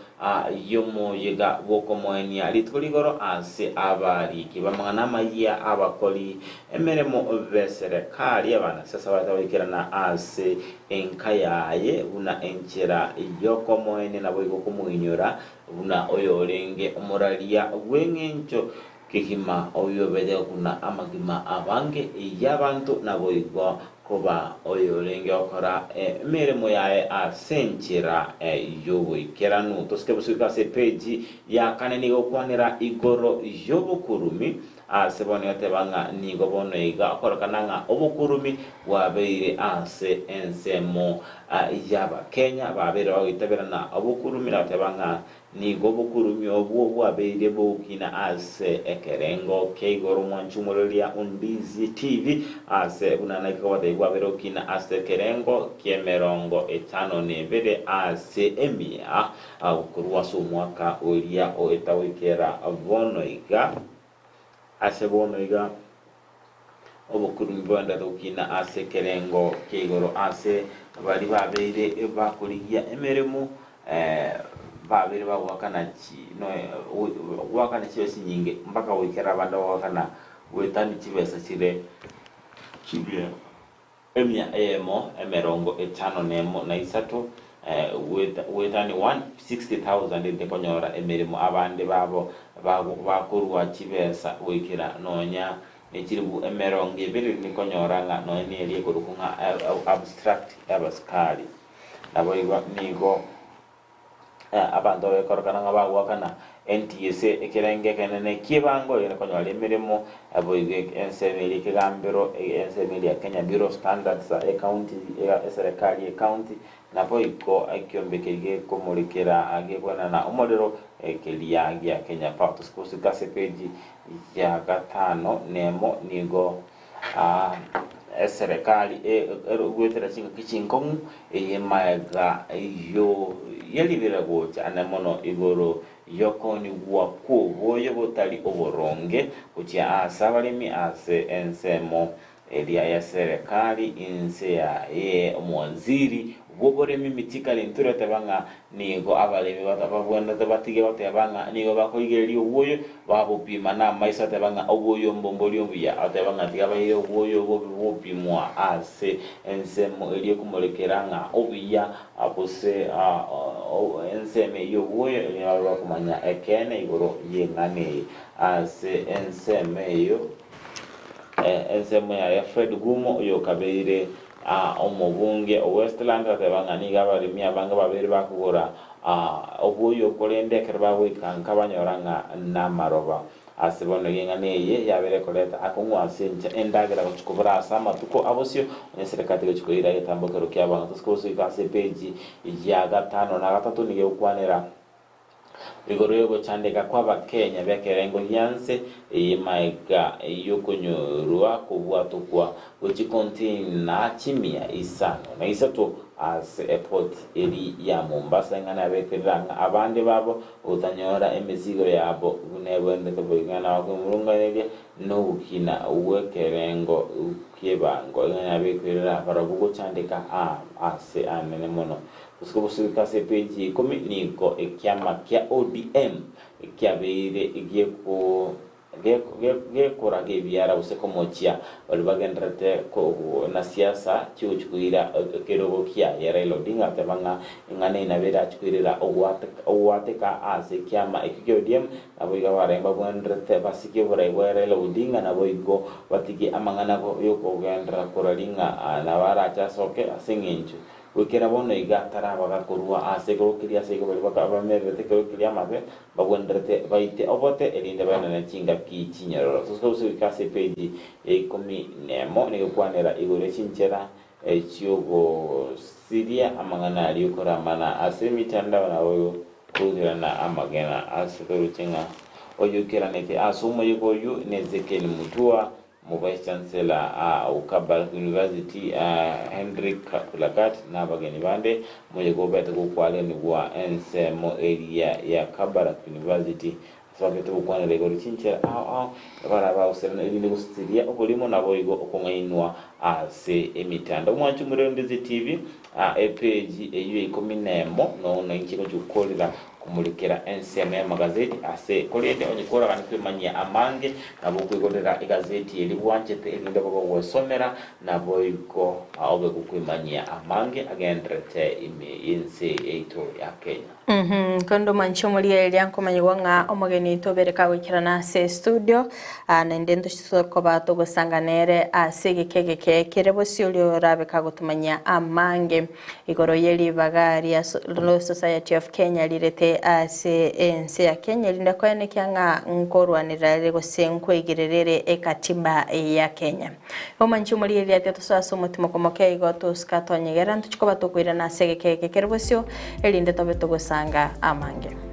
y'omoyega bw'okomoenia rituko rigoro ase abariki b'amang'ana amayia, abakori emeremo b'eserekari, abanasiasa barete goikerana ase enka yaye buna enchera y'okomoenia naboigo komoinyora buna oyorenge omoraria bw'eng'encho Kegima oyobete buna amagima abange y'abanto, naboigo koba oyorenge gokora emeremo yaye ase enchera y'oboikeranu. Tosike bosio ase epeji ya kane nigo egokwanera igoro y'obokurumi. Ase bono egoteba ng'a nigo bono iga okorokana ng'a obokurumi bwabeire ase ensemo y'Abakenya babeire bagoitaberana obokurumi na goteba ng'a Nigo obokurumi obwo bwabeire bogokina ase ekerengo kia igoro mwanche omoreria o Ndizi TV ase buna naki kobatebia bwabeire gokina ase ekerengo ki'emerongo etano na ebere ase emia korwa ase omwaka oria oeta goikera bono iga. Ase bono iga obokurumi bwaenderete gokina ase ekerengo kia igoro ase baria babeire bakorigia emeremo, babeire bagoakana chi goakana chibesa chinyinge mpaka goikera abande bagoakana goetania chibesa chire chimia Emia eyemo emerongo etano nemo na isato, goetania 160,000 rinde konyora emeremo abande babo bakorua chibesa goikera nonya nechilifu emerongo ebere rinde konyora ng'a nonya neria ekorokwa ng'a abstract y'abasikari. Naboigo nigo. Abanto babekorokana ng'a bagoakana NTSA ekerengo ekenene ki'ebango egere konyora emeremo, boigo ensemo eria ekegambero, ensemo eria ya Kenya Bureau of Standards, ecounty, eserekari y'ecounty, naboigo ekiombe keria gekomorekera gekoenana omorero keria gia Kenya Power. Tosike ase epeji ya gatano nemo nigo. Eserekari egoetera chingaki chinkong'u eye magega ye ribera gocha ane mono igoro y'okoonigwa kw'oboyo botari oboronge gochia ase abaremi ase ensemo eria y'eserekari inse yaye omowaziri bw'oboremi Mithika Linturi oteba ng'a Nigo abaremi babwenerete batige goteba ng'a nigo bakorigereria obwoyo, babopima namaiso ateba ng'a obwoyo mbo mbori obuya, oteba ng'a tiga baire obwoyo obo bopimwa ase ensemo eria ekomorekera ng'a obuya gose ensemo eyio obwoyo erio babe bakomanya ekeene igoro y'eng'ana eye. Ase ensemo eyio ensemo yaye Fred Gumo oyokabeire Omobunge o Westlands ateba ng'a nigo abaremi abange babeire bakogora oboyio korende ekero bagoika nka banyora ng'a namaroba. Ase bono eng'ana eye yabeire ekoreta akong'u ase encha endagera gochia kobora ase amatuko abosio onye eserekari tegochia koira egetambokero ki'abanto. Ase gosoika ase epeji ya gatano na gatato nigo egokwanera Igoro y'ogochandeka kw'Abakenya b'ekerengo gianse eye magega y'okonyorwa kobwatokwa gwe chikonteina chimia isano na isato ase eport eri ya Mombasa eng'ana yabekerera ng'a abande babo gotanyora emesigo yabo buna ebwenerete boigo ng'a nabakwemurunganeria nogokina gw'ekerengo ki'ebango eng'ana yabekerera barabwo gochandeka ase anene mono. Gose gosubeka ase epeji ya ikomi nigo ekiama kia ODM kiabeire gekoraga ebiara gose komochia baria bagendererete na siasa chigochia koira ekerogo kiaye. Raila Odinga ateba ng'a eng'ana eye nabo erache koirera ogoateka ase ekiama ekio kia ODM naboigo abarai mbabwenerete basikie oborai bwa Raila Odinga naboigo batige amang'ana yokogenderera koraria ng'a nabo arache asoke ase eng'encho Goikera bono iga taraba gakorua aase ekero keria ase igo baria bamererete ekero keria amabe, bagwenerete baite obote, erinde baenane chingaki chinyororo. Tosoke gose goika ase epeji ya ikomi nemo, nigo ekwanera igoro ye chinchera chi'ogosiria amang'ana aria okoramana ase emitandao na koruterana amagena ase toroche ng'a oyoikeranete ase omoyega oyio n'Ezekiel Mutua, Omo-Vice Chancellor o Kabarak University Hendrick Lagat na abageni bande moyega obete gokwarenigwa ensemo eria ya Kabarak University. Ase babete gokwanera igoro chinchera ao ao, barabagoserana erinde gosasiria oborimo naboigo okong'ainwa ase emetandao. Omwanchi omorero Ndizi TV, epeji eyio ya ikomi nemo, nono inche ngochia gokorera komorekera ensemo y'amagazeti ase korende onye koraganie kwemanyia amange, nabo okoigorera egazeti eria bwanchete erinde obe gogwesomera, naboigo obe gokwemanyia amange agendererete ime y'ense yaito ya Kenya. Korende omwanchi omorigereria nkomanyigwa ng'a omogeni oito obere kagoikerana ase estudio, ah, naende ntochia koba togosanga nere ase egeka egeke kere bosio oria orabe kagotomanyia amange igoro ye ribaga ria Law Society of Kenya rirete ase ense ya Kenya erinde koenekia ng'a nkorwanera rire gose nkoigerera ere ekatiba ya Kenya. Omwanchi omorigereria tiga tosoe ase omotimoko moke igo tosika tonyegera ntochia koba tokoirana ase egeka eke kere bosio erinde tobe togosanga amange.